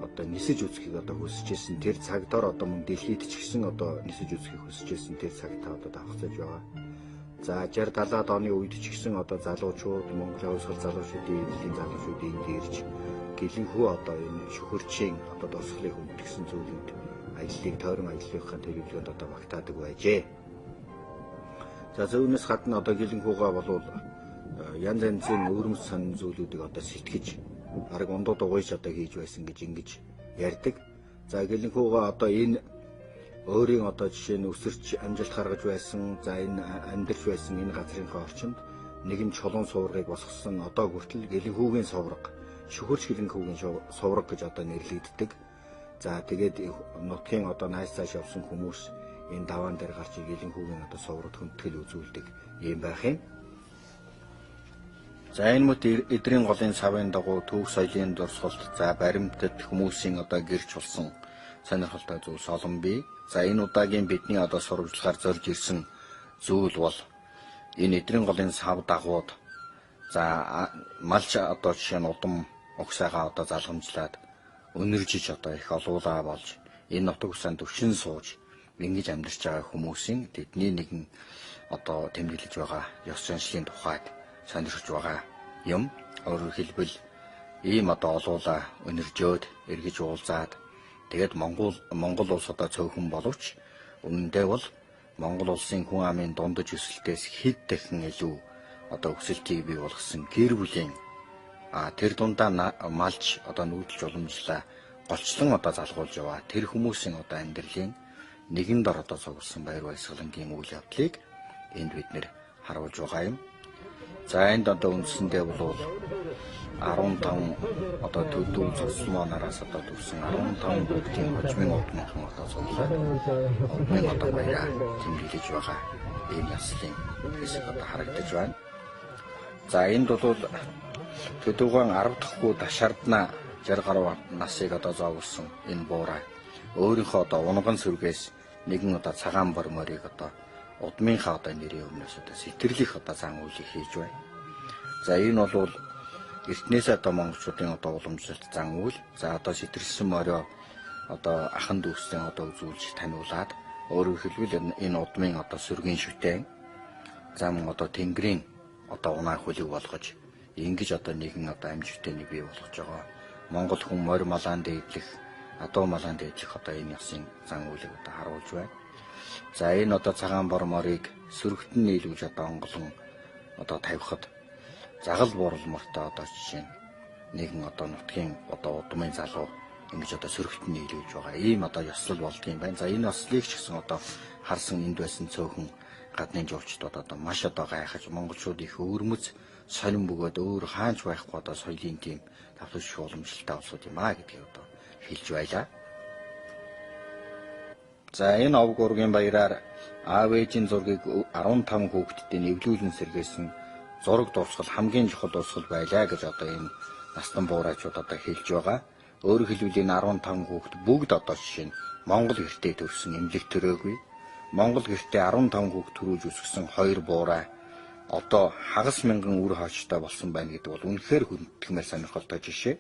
одоо нисэж үзхийг одоо хүсэж исэн тэр цаг дор одоо мөн дэлхийд ч гэсэн одоо нисэж үзхийг хүсэж исэн тэр цагтаа одоо давхцаж байгаа. За 60 70-аад оны үед ч гэсэн одоо залуучууд Монголын хувьсгал залуучуудын эвлэлийн залуучууд энд ирж гэлэнхүү одоо энэ шүхэрчийн одоо дурсгалыг хүндгсэн зүйлүүд аяллыг тойрон аяллахын төлөвлөгөөнд одоо багтаадаг байжээ. За зүүнээс гадна одоо гэлэнхүүгээ болвол янз янзын өвөрмөц сонин зүйлүүдийг одоо сэтгэж бараг ундууд угуйч одоо хийж байсан гэж ингэж ярьдаг. За гэлэнхүүгээ одоо энэ өөрийн одоо жишээ нь өсөрч амжилт гаргаж байсан, за энэ амьдарч байсан энэ газрынхаа орчинд нэгэн чулуун суургийг босгосон одоо хүртэл гэлэнхүүгийн сувраг, шүхэрч гэлэнхүүгийн сувраг гэж одоо нэрлэгддэг. За тэгээд нутгийн одоо нааш цааш явсан хүмүүс энэ даваан дээр гарч гэлэнхүүгийн одоо суврагт хүндэтгэл үзүүлдэг юм байх юм. За энэ мэт эдрийн голын савын дагуу түүх соёлын дурсгалд за баримтат хүмүүсийн одоо гэрч болсон сонирхолтой зүйлс олон бий. За энэ удаагийн бидний одоо сурвалжлагаар зорж ирсэн зүйл бол энэ эдрийн голын сав дагууд за малч одоо жишээ нь удам угсаагаа одоо залгамжлаад өнөржиж одоо их олуулаа болж энэ нутаг усаанд төвшин сууж ингэж амьдарч байгаа хүмүүсийн тэдний нэгэн одоо тэмдэглэж байгаа ёс заншлын тухайд сонирхож байгаа юм. Өөрөөр хэлбэл ийм одоо олуулаа өнөржөөд эргэж уулзаад тэгээд Монгол улс одоо цөөхөн боловч үнэндээ бол Монгол улсын хүн амын дундаж өсөлтөөс хэд дахин илүү одоо өсөлтийг бий болгосон гэр бүлийн тэр дундаа малж одоо нүүдэлж уламжлаа голчлон одоо залгуулж яваа тэр хүмүүсийн одоо амьдралын нэгэн дор одоо цугласан баяр баясгалангийн үйл явдлыг энд бид нэр харуулж байгаа юм. За энд одоо үндсэндээ бол 15 одоо төдөө цогцлмоо нараас одоо төрсэн 15 бүгдийн хожмын удмынхан одоо цуглаад удмын одоо баяраа тэмдэглэж байгаа ийм ёслолын хэсэг одоо харагдаж байна. За энд бол төдөөгийн 10 дахь хүү Дашардна 60 гаруй насыг одоо зоовсон энэ буурай өөрийнхөө одоо унган сүргээс нэгэн одоо цагаан бор морийг одоо удмынхаа одоо нэрийн өмнөөс одоо сэтэрлэх одоо зан үйлийг хийж байна. За энэ бол эртнээс одоо монголчуудын одоо уламжлалт зан үйл. За одоо сэтэрсэн морио одоо ахан дүүсээ одоо үзүүлж таниулаад өөрөөр хэлбэл энэ удмын одоо сүргийн шүтэн зам одоо тэнгэрийн одоо унаа хөлөг болгож ингэж одоо нэгэн одоо амжилттай бий болгож байгаа. Монгол хүн морь малаан дээдлэх, адуу малаан дээдлэх одоо энэ ёсын зан үйлийг одоо харуулж байна. За энэ одоо цагаан бор морийг сөрөгтөн нийлүүлж одоо онголон одоо тавихад загал бурал мортой одоо жишээ нь нэгэн одоо нутгийн одоо удмын залуу ингэж одоо сөрөгтөн нийлүүлж байгаа. Ийм одоо ёслол болдгийм байна. За энэ ёслолыг ч гэсэн одоо харсан энд байсан цөөхөн гадны жуулчдууд одоо маш одоо гайхаж монголчууд их өвөрмөц сонин бөгөөд өөр хаанч байхгүй одоо соёлын тийм тавтууш уламжлалтай улсууд юм а гэдгийг одоо хэлж байлаа. За энэ овг ургийн баяраар аав ээжийн зургийг 15 хүүхэдтэй нэвлүүлэн сэргээсэн зураг дурсгал хамгийн чухал дурсгал байлаа гэж одоо энэ настан буурайчууд одоо хэлж байгаа. Өөрөөр хэлбэл энэ 15 хүүхэд бүгд одоо жишээ нь Монгол гэртээ төрсөн эмнэлэг төрөөгүй. Монгол гэртээ 15 хүүхэд төрүүлж өсгсөн хоёр буурай одоо хагас мянган үр хаачтай болсон байна гэдэг бол үнэхээр хүндтгэмээр сонирхолтой жишээ.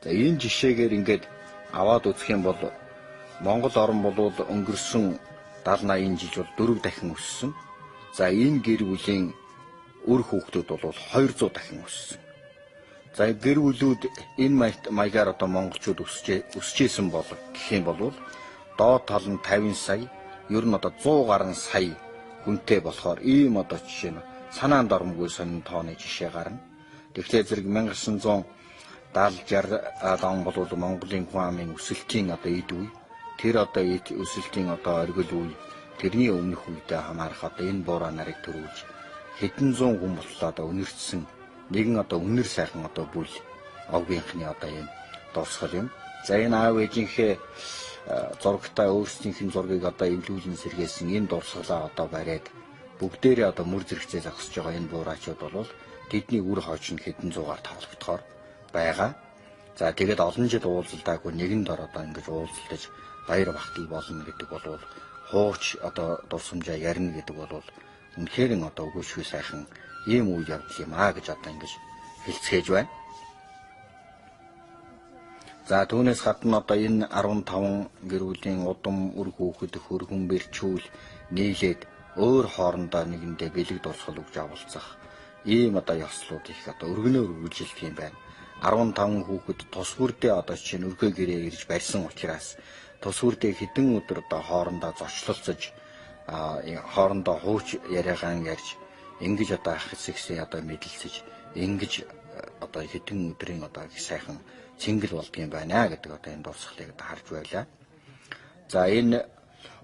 За энэ жишээгээр ингээд аваад үзэх юм бол Монгол орн бол өнгөрсөн 70 80 жил бол 4 дахин өссөн. За энэ гэр бүлийн үр хүүхдүүд бол 200 дахин өссөн. За гэр бүлүүд энэ маягаар одоо монголчууд өсөжсэн бол гэх юм бол доод тал нь 50 сая, ер нь одоо 100 гаруй сая хүнтэй болохоор ийм одоо жишээ нь санаанд оромгүй сонин тооны жишээ гарна. Тэгэхээр зэрэг 1970 60 он бол Монголын хүн амын өсөлтийн одоо эд үе. Тэр одоо өсөлтийн одоо оргил үе тэрний өмнөх үедээ хамаарах одоо энэ буурай нарыг төрүүлж хэдэн зуун хүн болтлоо одоо өнөртсөн нэгэн одоо үнэр сайхан одоо бүл овгийнхны одоо ийм дурсгал юм. За энэ аав ээжийнхээ зурагтай өөрсдийнх нь зургийг одоо эвлүүлэн сэргээсэн энэ дурсгалаа одоо бариад бүгдээрээ одоо мөр зэрэгцээ зогсож байгаа энэ буурайчууд бол тэдний үр хойч нь хэдэн зуугаар тоологдохоор байгаа. За тэгээд олон жил уулзалтаагүй нэгэн дор одоо ингэж уулзалтаж баяр багтал болно гэдэг бол хууч одоо дурсамжаа ярина гэдэг бол үнэхээр одоо өгөөшгүй сайхан ийм үйл явдал юм аа гэж одоо ингэж хэлцээж байна. За түүнээс гадна одоо энэ 15 гэр бүлийн удам үр хүүхэд хөргөн бэрчүүл нийлээд өөр хоорондоо нэгэндээ бэлэг дурсгал өгж авалцах ийм одоо ёслууд их одоо өргөнөөр үргэлжилдэг юм байна. 15 хүүхэд тус бүрдээ одоо чинь өргөө гэрээ ирж барьсан учраас тус бүрдээ хэдэн өдөр одоо хоорондоо зочлолцож хоорондоо хууч яриагаан ярьж ингэж одоо ах хэсэгсээ одоо мэдлцэж ингэж одоо хэдэн өдрийн одоо их сайхан цэнгэл болдгийм байна гэдэг одоо энэ дурсгалыг одоо харж байлаа. За энэ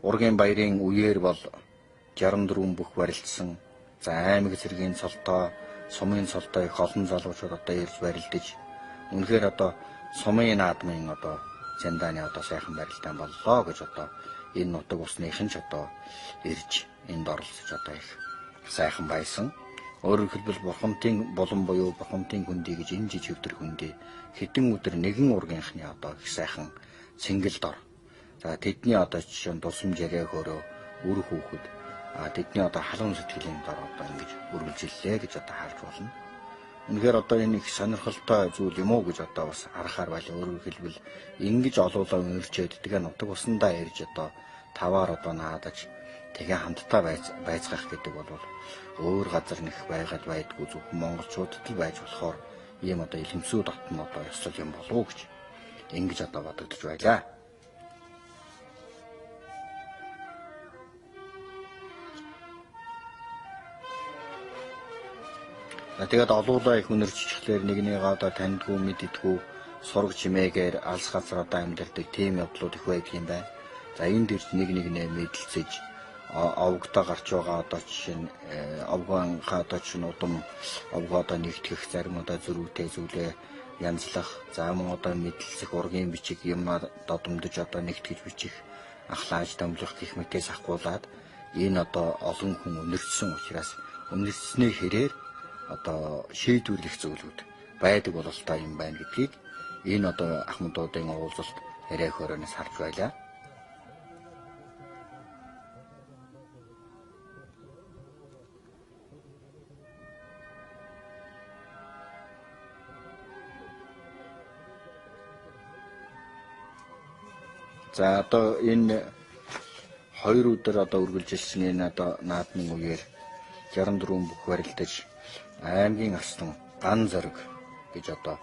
ургийн баярын үеэр бол 64 бүх барилдсан. За аймаг зэргийн цолтой, сумын цолтой их олон залуучууд одоо ирж барилдаж үнэхээр одоо сумын наадмын одоо цандааны одоо сайхан барилдаан боллоо гэж одоо энэ нутаг усныхан ч одоо ирж энд оролцож одоо их сайхан байсан. Өөрөөр хэлбэл бурхамтын булан буюу бурхамтын хөндий гэж энэ жижиг өдөр хөндий хэдэн өдөр нэгэн ургийнхны одоо их сайхан цэнгэл дор. За тэдний одоо жишээ нь дурсамж яриа хөрөө үр хүүхэд тэдний одоо халуун сэтгэлийн дор одоо ингэж үргэлжиллээ гэж одоо харж болно. Үнэхээр одоо энэ их сонирхолтой зүйл юм уу гэж одоо бас харахаар байлаа. Өөрөөр хэлбэл ингэж олуулаа өнөрчөөд тэгээ нутаг усандаа ирж одоо таваар одоо наадаж тэгээ хамтдаа байцгаах гэдэг бол өөр газар нэх байгаль байдгүй зөвхөн монголчуудад л байж болохоор ийм одоо илэмсүү дотн одоо ёслол юм болов уу гэж ингэж одоо бодогдож байлаа. Тэгээд олуулаа их үнэрччихлээр нэгнийгээ одоо таньдгүй мэддэггүй сураг чимээгээр алс газар одоо амьдардаг тийм явдлууд их байдаг юм байна. За энд ирж нэг нэгнээ мэдлцэж овгодоо гарч байгаа одоо жишээ нь овгоонхаа одоо жишээ нь удам овгоо одоо нэгтгэх зарим одоо зөрүүтэй зүйлээ янзлах, за мөн одоо мэдлцэх ургийн бичиг юм додомдож одоо нэгтгэж бичих, ахлааж томлох гэх мэтээс ахгуулаад энэ одоо олон хүн өнөрчсөн учраас өнөрчсөний хэрээр одоо шийдвэрлэх зүйлүүд байдаг бололтой юм байна гэдгийг энэ одоо ахмадуудын уулзалт яриа хөрөөнөөс харж байлаа. За одоо энэ хоёр өдөр одоо үргэлжилсэн энэ одоо наадмын үеэр 64 бүх барилдаж аймгийн арслан ган зориг гэж одоо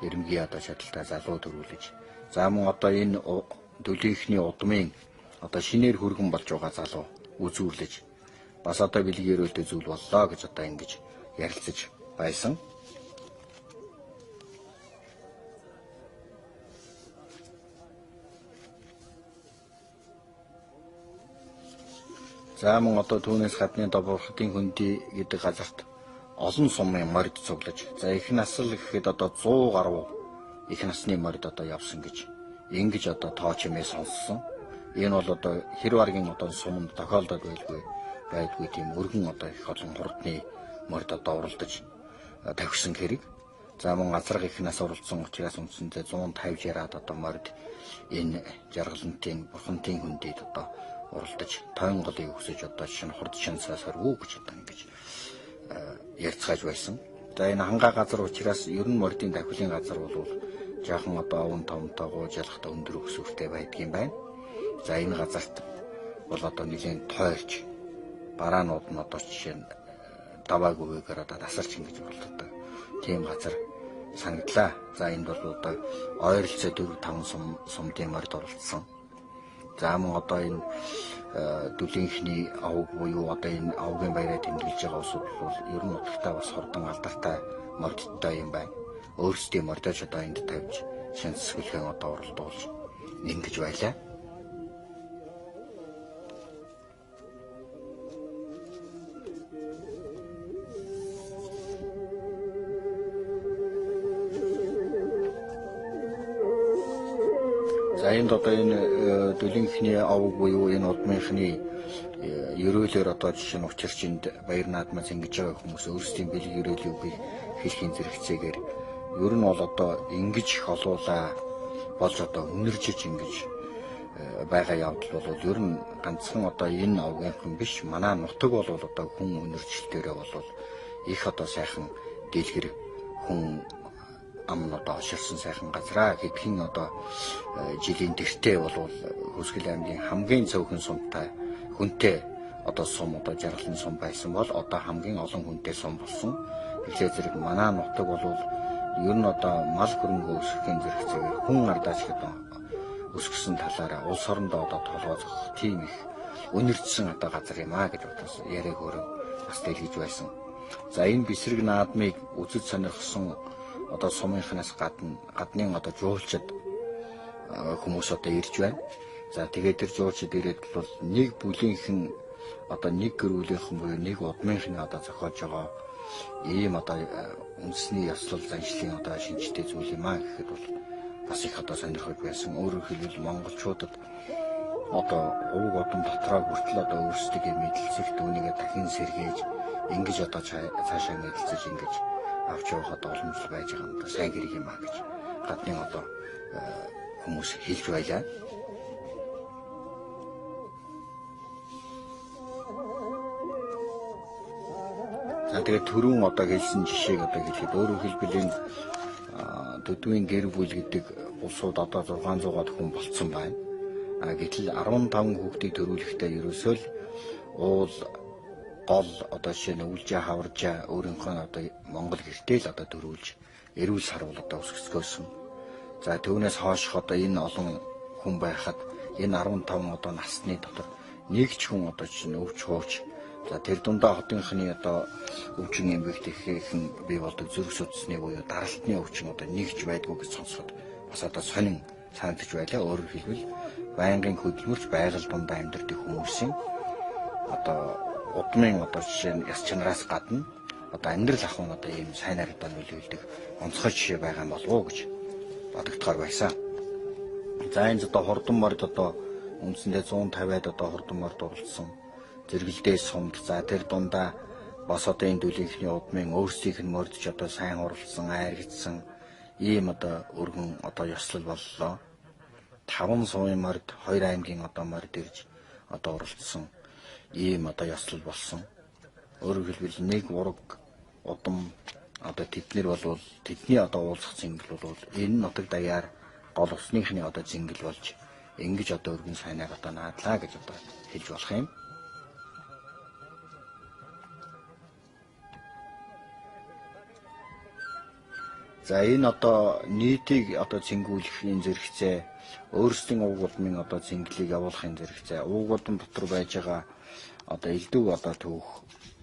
эрэмгийн одоо шаталтай залуу төрүүлж, за мөн одоо энэ төлийнхний удмын одоо шинээр хөргөн болж байгаа залуу үзүүрлэж бас одоо бэлэг өрөөлтэй зүйл боллоо гэж одоо ингэж ярилцаж байсан. За мөн одоо түүнээс гадны Доброхотын хөндөй гэдэг газарт олон сумын морд цуглаж, за их насал гэхэд одоо 100 гаруй их насны морд одоо явсан гэж ингэж одоо тоо чимээ сонссон. Энэ бол одоо хэр баргийн одоо суманд тохиолдоод байдгүй тийм өргөн одоо их олон хурдны морд одоо уралдаж тавьсан хэрэг. За мөн газарга их нас уралдсан учраас үндсэндээ 150 60-аад одоо морд энэ жаргалантын бурхантын хөндөйд одоо уралдаж тойн голыг өсөж одоо шинэ хурд шансаа сорвуу гэж одоо ингэж ярьцгааж байсан. За энэ хангаа газар учраас ер нь мордын давхлын газар бол жаахан одоо овон томтойгоо жалхтай өндөр өсвөртэй байдгийн байна. За энэ газарт бол одоо нэлийн тойрч бараанууд нь одоо жишээ нь даваагүйгээр одоо тасарч ингэж уралддаг тийм газар санагдлаа. За энд бол одоо ойролцоо 4 5 сумдын морд оролцсон. За мөн одоо энэ дүлийнхний овг буюу одоо энэ овгийн баяраа тэмдэглэж байгаа улсууд бол ер нь утгатай бас хурдан алдартай мордтой юм байна. Өөрсдийн мордож одоо энд тавьж шинэ сэсгэлхэн одоо уралдуулж ингэж байлаа. За энд одоо энэ дүлийнхний овог буюу энэ удмынхны ерөөлөөр одоо жишээ нь учирч энд баяр наадмаас ингэж байгаа хүмүүс өөрсдийн бэлэг ерөөлийг хэлхийн зэрэгцээгээр ер нь бол одоо ингэж их олуулаа болж одоо үнэржиж ингэж байгаа явдал бол ер нь ганцхан одоо энэ овгийнхан биш, манай нутаг бол одоо хүн үнэржилтээрээ бол их одоо сайхан дэлгэр хүн ам одоо оширсан сайхан газраа гэдгийн одоо жилийн дэртээ бол Хөвсгөл аймгийн хамгийн цөөхөн сумтай хүнтэй одоо сум одоо жаргалан сум байсан бол одоо хамгийн олон хүнтэй сум болсон. Тэгэхээр зэрэг манай нутаг бол ер нь одоо мал хөрөнгө өсөхийн зэрэгцээгээр хүн ардаач гэдэг өсгсөн талаараа улс орондоо одоо толгой зогсох тийм их үнэрчсэн одоо газар юм а гэж бодсон яриаг өөрөө бас дэлгэж байсан. За энэ бисрэг наадмыг үзэж сонирхсон одоо сумынхнаас гадна гаднын одоо жуулчид хүмүүс одоо ирж байна. За тэгээд тэр жуулчид ирээд бол нэг бүлийнхэн одоо нэг гэр бүлийнхэн буюу нэг удмынхны одоо зохиож байгаа ийм одоо үндэсний ёслол заншлын одоо шинжтэй зүйл юм а гэхэд бол бас их одоо сонирхож байсан. Өөрөөр хэлбэл монголчуудад одоо уг удам дотроо хүртэл одоо өөрсдөө мэдлцэх түүнийгээ дахин сэргээж ингэж одоо цаашаа мэдлцэж ингэж авч явах одоо боломжтой байж байгаа юм да сайн хэрэг юм а гэж гадны одоо хүмүүс хэлж байлаа. За тэгээд түрүүн одоо хэлсэн жишээг одоо хэлэхэд өөрөөр хэлбэл энэ төдвийн гэр бүл гэдэг улсууд одоо 600-аад хүн болцсон байна. А гэтэл 15 хүүхдийг төрүүлэхдээ ерөөсөө л уул гол одоо жишээ нь өвлжээ хаваржаа өөрийнхөө одоо Монгол гэртээ л одоо төрүүлж эрүүл саруул одоо өсгөсгөөсөн. За түүнээс хойших одоо энэ олон хүн байхад энэ 15 одоо насны дотор нэг ч хүн одоо жишээ нь өвч хууч за тэр дундаа хотынхны одоо өвчин эмгэгтэйхэн бий болдог зүрх судасны буюу даралтны өвчин одоо нэг ч байдгүй гэж сонсоход бас одоо сонин санагдаж байлаа. Өөрөөр хэлбэл байнгын хөдөлмөрч байгаль дундаа амьдардаг хүмүүсийн одоо удмын одоо жишээ нь яс чанараас гадна одоо амьдрал ахуй нь одоо ийм сайнаар одоо нөлөөлдөг онцгой жишээ байгаа юм болов уу гэж бодогдохоор байсан. За энэ одоо хурдан морд одоо үндсэндээ 150-ад одоо хурдан морд оролцсон зэрэгэлдээ сумд за тэр дундаа бас одоо энэ дүлийнхний удмын өөрсдийнх нь мордч одоо сайн уралдсан, айргдсан ийм одоо өргөн одоо ёслол боллоо. 5 сумын морд, 2 аймгийн одоо морд ирж одоо уралдсан ийм одоо ёслол болсон. Өөрөөр хэлбэл нэг ураг удам одоо тэднэр болвол тэдний одоо уулзах зингэл болвол энэ нутаг даяар гол усныхны одоо зингэл болж ингэж одоо өргөн сайнаар одоо наадлаа гэж одоо хэлж болох юм. За энэ одоо нийтийг одоо цэнгүүлэхийн зэрэгцээ өөрсдийн уг удмын одоо цэнгэлийг явуулахын зэрэгцээ уг удам дотор байж байгаа одоо элдв одоо түүх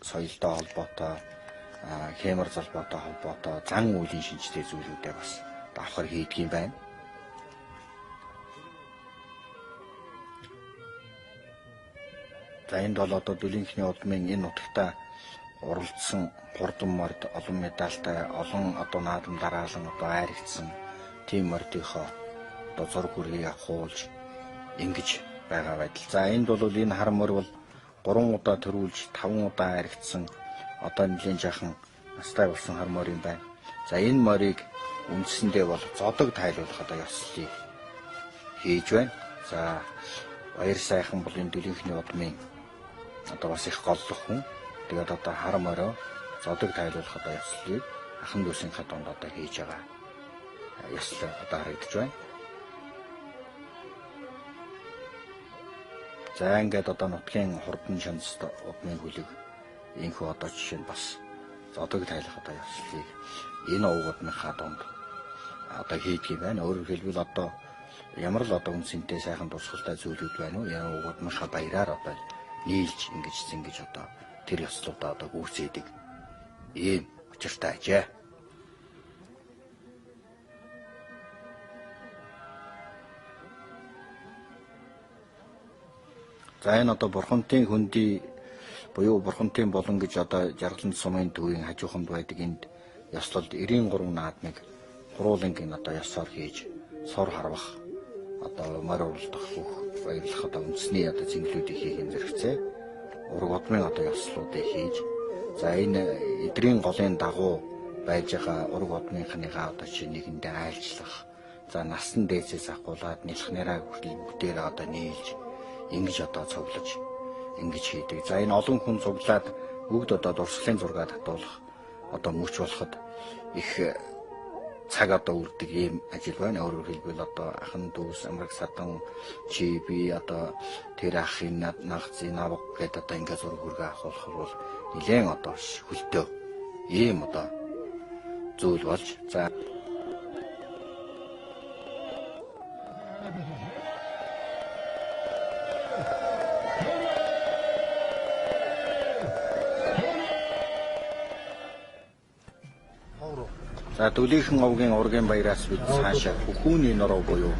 соёлтой холбоотой хэмэр залбоотой холбоотой зан үйлийн шинжтэй зүйлүүдээ бас давхар хийдэг юм байна. За энд бол одоо дүлийнхний удмын энэ нутагта уралдсан хурдан морд олон медальтай олон одоо наадам дараалан одоо айрагдсан тийм мордынхоо одоо зураг хүргийг авахуулж ингэж байгаа байдал. За энд бол энэ хар морь бол 3 удаа төрүүлж 5 удаа айрагдсан одоо нэлийн жаахан настай болсон хар морь юм байна. За энэ морийг үндсэндээ бол зодог тайлуулах одоо ёслолыг хийж байна. За баяр сайхан бол энэ дүлийнхний удмын одоо бас их голлох хүн. Тэгээд одоо хар морио зодог тайлуулах одоо ёслолыг ахан дүүсийнхээ дунд одоо хийж байгаа ёслол одоо харагдаж байна. За ингээд одоо нутгийн хурдан шанст удмын хүлэг инхүү одоо жишээ нь бас зодог тайлах одоо ёслолыг энэ уг удмынхаа дунд одоо хийдэг юм байна. Өөрөөр хэлбэл одоо ямар л одоо үнцэнтэй сайхан дурсгалтай зүйлүүд байна уу? Энэ уг удмынхаа баяраар одоо нийлж ингэж зингэж одоо тэр ёслолудаа одоо гүйцээдэг ийм учиртай ажээ. За энэ одоо бурхантын хөндий буюу бурхантын болон гэж одоо жаргалан сумын төвийн хажууханд байдаг энд ёслолд 93 наадмыг хуруулангийн одоо ёсоор хийж сур харвах одоо морь уралдах бүх баярлах одоо үндэсний одоо зинглүүдийг хийх юм зэрэгцээ ураг удмын одоо ёслолуудыг хийж, за энэ эдрийн голын дагуу байж байгаа ураг удмынхныгаа одоо чи нэгэндээ айлчлах, за насан дээсээс ахгуулаад нэлхнэраа хүртэл бүгдээрээ одоо нийлж ингэж одоо цуглаж ингэж хийдэг. За энэ олон хүн цуглаад бүгд одоо дурсгалын зургаа татуулах одоо мөч болоход их цаг одоо үрдэг ийм ажил байна. Өөрөөр хэлбэл одоо ахан дүүс, амраг садан, чи би одоо тэр ахын нагцын навга гэдээ одоо ингээд зураг хөргөө авах бол нэлээн одоо хөлтөө ийм одоо зүйл болж, за за Дүлийнхэн овгийн ургийн баяраас бид цаашаа Хөхүүний нуруу буюу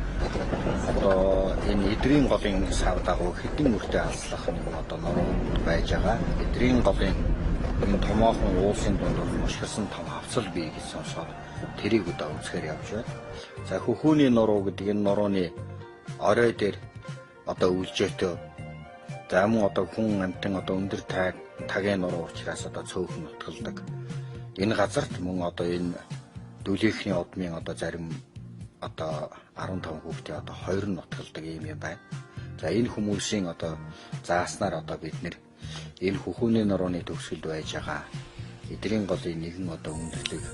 одоо энэ эдрийн голын сав дагуу хэдэн мөртөө алслах нэг одоо нуруу байж байгаа. Эдрийн голын энэ томоохон уулсын дунд мушгирсан том хавцал бий гэж сонсоод тэрийг одоо үзэхээр явж байна. За Хөхүүний нуруу гэдэг энэ нурууны орой дээр одоо үлжээтэй, за мөн одоо хүн амьтан одоо өндөр тагийн нуруу учраас одоо цөөхөн нутгалдаг. Энэ газарт мөн одоо энэ Дүлийнхний удмын одоо зарим одоо 15 хүүхдийн одоо 2 нь нутгалдаг юм юм байна. За энэ хүмүүсийн одоо зааснаар одоо бид нэр энэ Хөхүүний нурууны төгсгөлд байж байгаа эдрийн голын нэгэн одоо өндөрлөг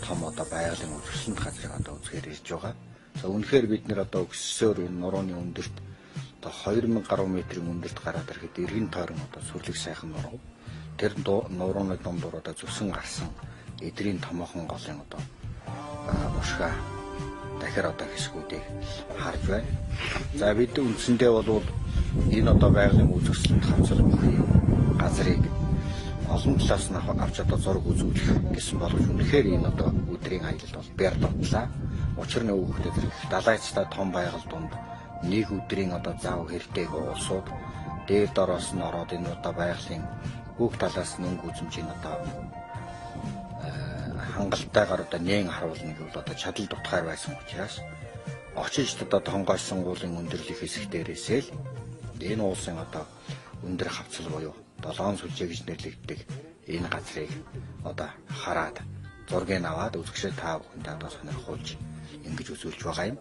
том одоо байгалийн үзэсгэлэнт газрыг одоо үзэхээр ирж байгаа. За үнэхээр бид нэр одоо өксөөр энэ нурууны өндөрт одоо 2000 гаруй метрийн өндөрт гараад ирэхэд эргэн тойрон одоо сүрлэг сайхан нуруу. Тэр нурууны дундуур одоо зүсэн гарсан эдрийн томоохон голын одоо мушгаа дахир одоо хэсгүүдийг харж байна. За бид үндсэндээ бол энэ одоо байгалийн үзэсгэлэнт хавцал бүхий газрыг олон талаас нь авч одоо зураг үзүүлэх гэсэн боловч үнэхээр энэ одоо өдрийн аялалд бол бяр дутлаа. Учир нь өвөхтэй зэрэг далайцтай том байгаль дунд нэг өдрийн одоо зав хэртэйг улсууд дээр дороос нь ороод энэ одоо байгалийн бүх талаас нь өнгө үзэмжийг одоо хангалтайгаар одоо нээн харуулна гэвэл одоо чадал дутгаар байсан учраас очиж одоо тонгойсон уулын өндөрлөх хэсэг дээрээсээ л энэ уулсын одоо өндөр хавцал буюу долоон сүлжээ гэж нэрлэгддэг энэ газрыг одоо хараад зургийг аваад үзэгчид та бүхэндээ одоо сонирхуулж ингэж үзүүлж байгаа юм.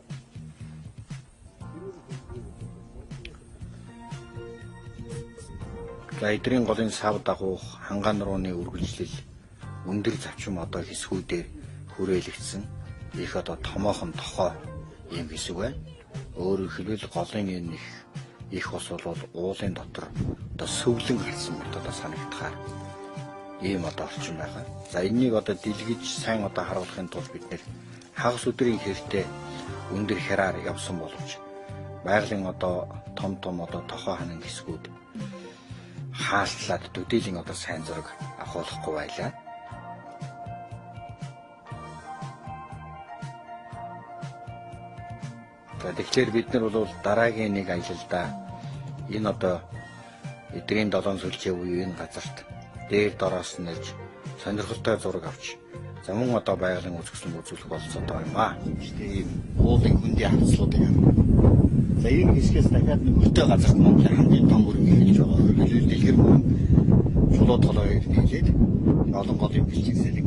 За эдрийн голын сав дагуух хангаан нурууны үргэлжлэл өндөр завчим одоо хэсгүүдээр хүрээлэгдсэн их одоо томоохон тохой ийм хэсэг байна. Өөрөөр хэлбэл голын энэ их ус бол уулын дотор одоо сөвлөн гарсан мэт одоо санагдахаар ийм одоо орчин байгаа. За энэнийг одоо дэлгэж сайн одоо харуулахын тулд бид нэр хагас өдрийн хэртэ өндөр хяраар явсан боловч байгалийн одоо том том одоо тохой ханан хэсгүүд хаалтлаад төдийлөн одоо сайн зураг авахулахгүй байлаа. За тэгэхээр бид нар бол дараагийн нэг аялалдаа энэ одоо эдрийн долоон сүлжээ буюу энэ газарт дээр дороос нь ирж сонирхолтой зураг авч за мөн одоо байгалийн үзэсгэлэн үзүүлэх болцоотой юм аа. Ийм уулын хөндийн хавцлуудыг харна. За энэ хэсгээс дахиад нэг өртөө газарт Монголын хамгийн том өрн эхэлж байгаа. Өөрөөр дэлгэр мөрөн чулуу толгойг нийлээд олон голын бэлчиг сэлэг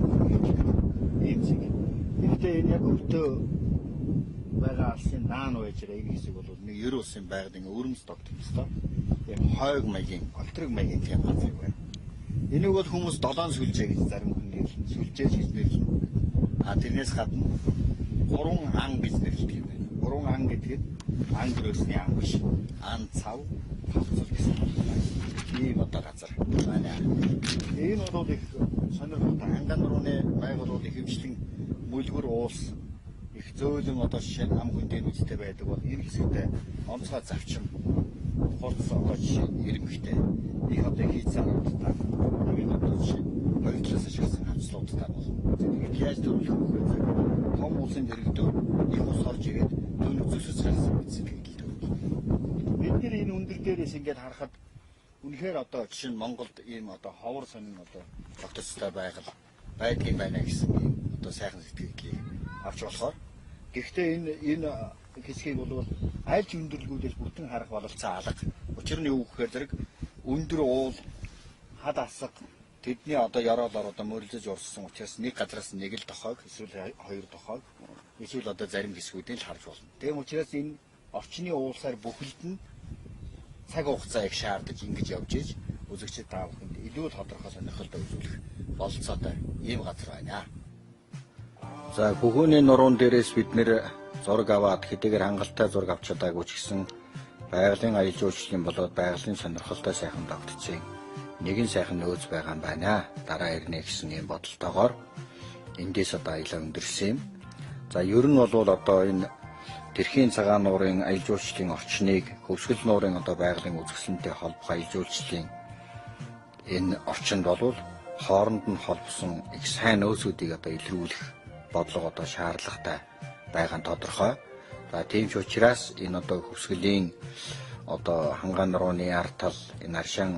ийм зэг. Гэхдээ энэ яг өртөө байгаа алсын наан байж байгаа энэ хэсэг бол нэг ер улсын байгалийн өрөмс тогтох ёстой. Тийм хойг маягийн, олтрог маягийн тийм газар байна. Энийг бол хүмүүс долоон сүлжээ гэж зарим хүн нэрлэнэ, сүлжээ гэж нэрлэнэ. А тэрнээс гадна гурван ан гэж нэрлэдэг юм байна. Гурван ан гэдгээд ан гөрөөсний ан биш. Ан цав, хавцал гэсэн байна. Ийм одоо газар байна. Энэ бол их сонирхолтой. Ханган нурууны байгаль бол ихэвчлэн мөлгөр уулс их зөөлөн одоо жишээ нь ам хүндийн үстэй байдаг бол энэ хэсэгтээ онцгой завчим хурц одоо жишээ нь ирмэгтэй их одоо хийцааруудтай энэ одоо жишээ хоёр талаас шахсан хавцлуудтай бол тэгээд яаж төрүүлэх вэ гэхээр том улсын дэрэгдөө их ус орж ирээд дөнөг зүсэж гарсан сэтгэл төрөл. Бид нэр энэ өндөр дээрээс ингээд харахад үнэхээр одоо жишээ нь Монголд ийм одоо ховор сонин одоо тогтцтой байгаль байдгийн байна гэсэн ийм одоо сайхан сэтгэлийг авч болохоор. Гэхдээ энэ хэсгийг бол аль ч өндөрлгүүдээс бүтэн харах бололцоо алга. Учир нь юу гэхээр зэрэг өндөр уул, хад асга тэдний одоо ёроолоор одоо мөрөлдөж урссан учраас нэг газраас нэг л дохойг эсвэл хоёр дохойг эсвэл одоо зарим хэсгүүдийг л харж болно. Тийм учраас энэ орчны уулсаар бүхэлд нь цаг хугацаа их шаардаж ингэж явж иж үзэгчид та бүхэнд илүү тодорхой сонирхолтой үзүүлэх бололцоотой ийм газар байна. За хөхөөний нуруун дээрээс бид нэр зураг аваад хэдийгээр хангалттай зураг авч чадаагүй ч гэсэн байгалийн аялал жуулчлалын болоод байгалийн сонирхолтой сайхан догдсон нэгэн сайхан нөөц байгаа юм байна. Дараа ирнэ гэсэн ийм бодолтойгоор эндээс одоо аялаа өндөрсөн юм. За ер нь бол одоо энэ Тэрхийн цагаан нуурын аялал жуулчлалын орчныг Хөвсгөл нуурын одоо байгалийн үзэсгэлэнтэй холбох аялал жуулчлалын энэ орчинд бол хооронд нь холбосон их сайн нөөцүүдийг одоо илрүүлэх бодлого одоо шаардлагатай байгаа нь тодорхой. За тийм ч учраас энэ одоо Хөвсгөлийн одоо хангаан нурууны ард тал, энэ аршаан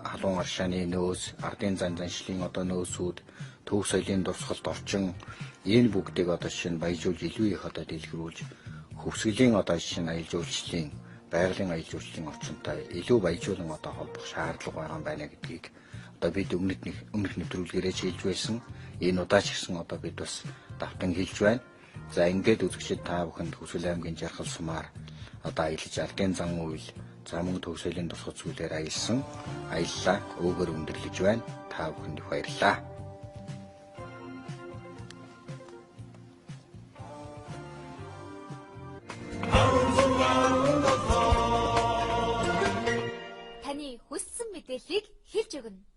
халуун аршааны нөөц, ардын зан заншлын одоо нөөцүүд, төв соёлын дурсгалт орчин энэ бүгдийг одоо жишээ нь баяжуулж илүү их одоо дэлгэрүүлж Хөвсгөлийн одоо жишээ нь аялал жуулчлалын байгалийн аялал жуулчлалын орчинтой илүү баяжуулан одоо холбох шаардлага байгаа юм байна гэдгийг одоо бид өмнөх нэвтрүүлгээрээ хэлж байсан. Энэ удаа ч гэсэн одоо бид бас давтан хэлж байна. За ингээд үзэгчид та бүхэнд Хөвсгөл аймгийн Жаргал сумаар одоо аялаж ардын зан үйл, за мөн төв соёлын дурсгал зүйлээр аялсан аяллаа өөгөр өндөрлөж байна. Та бүхэнд их баярлалаа. Таны хүссэн мэдээллийг хэлж өгнө.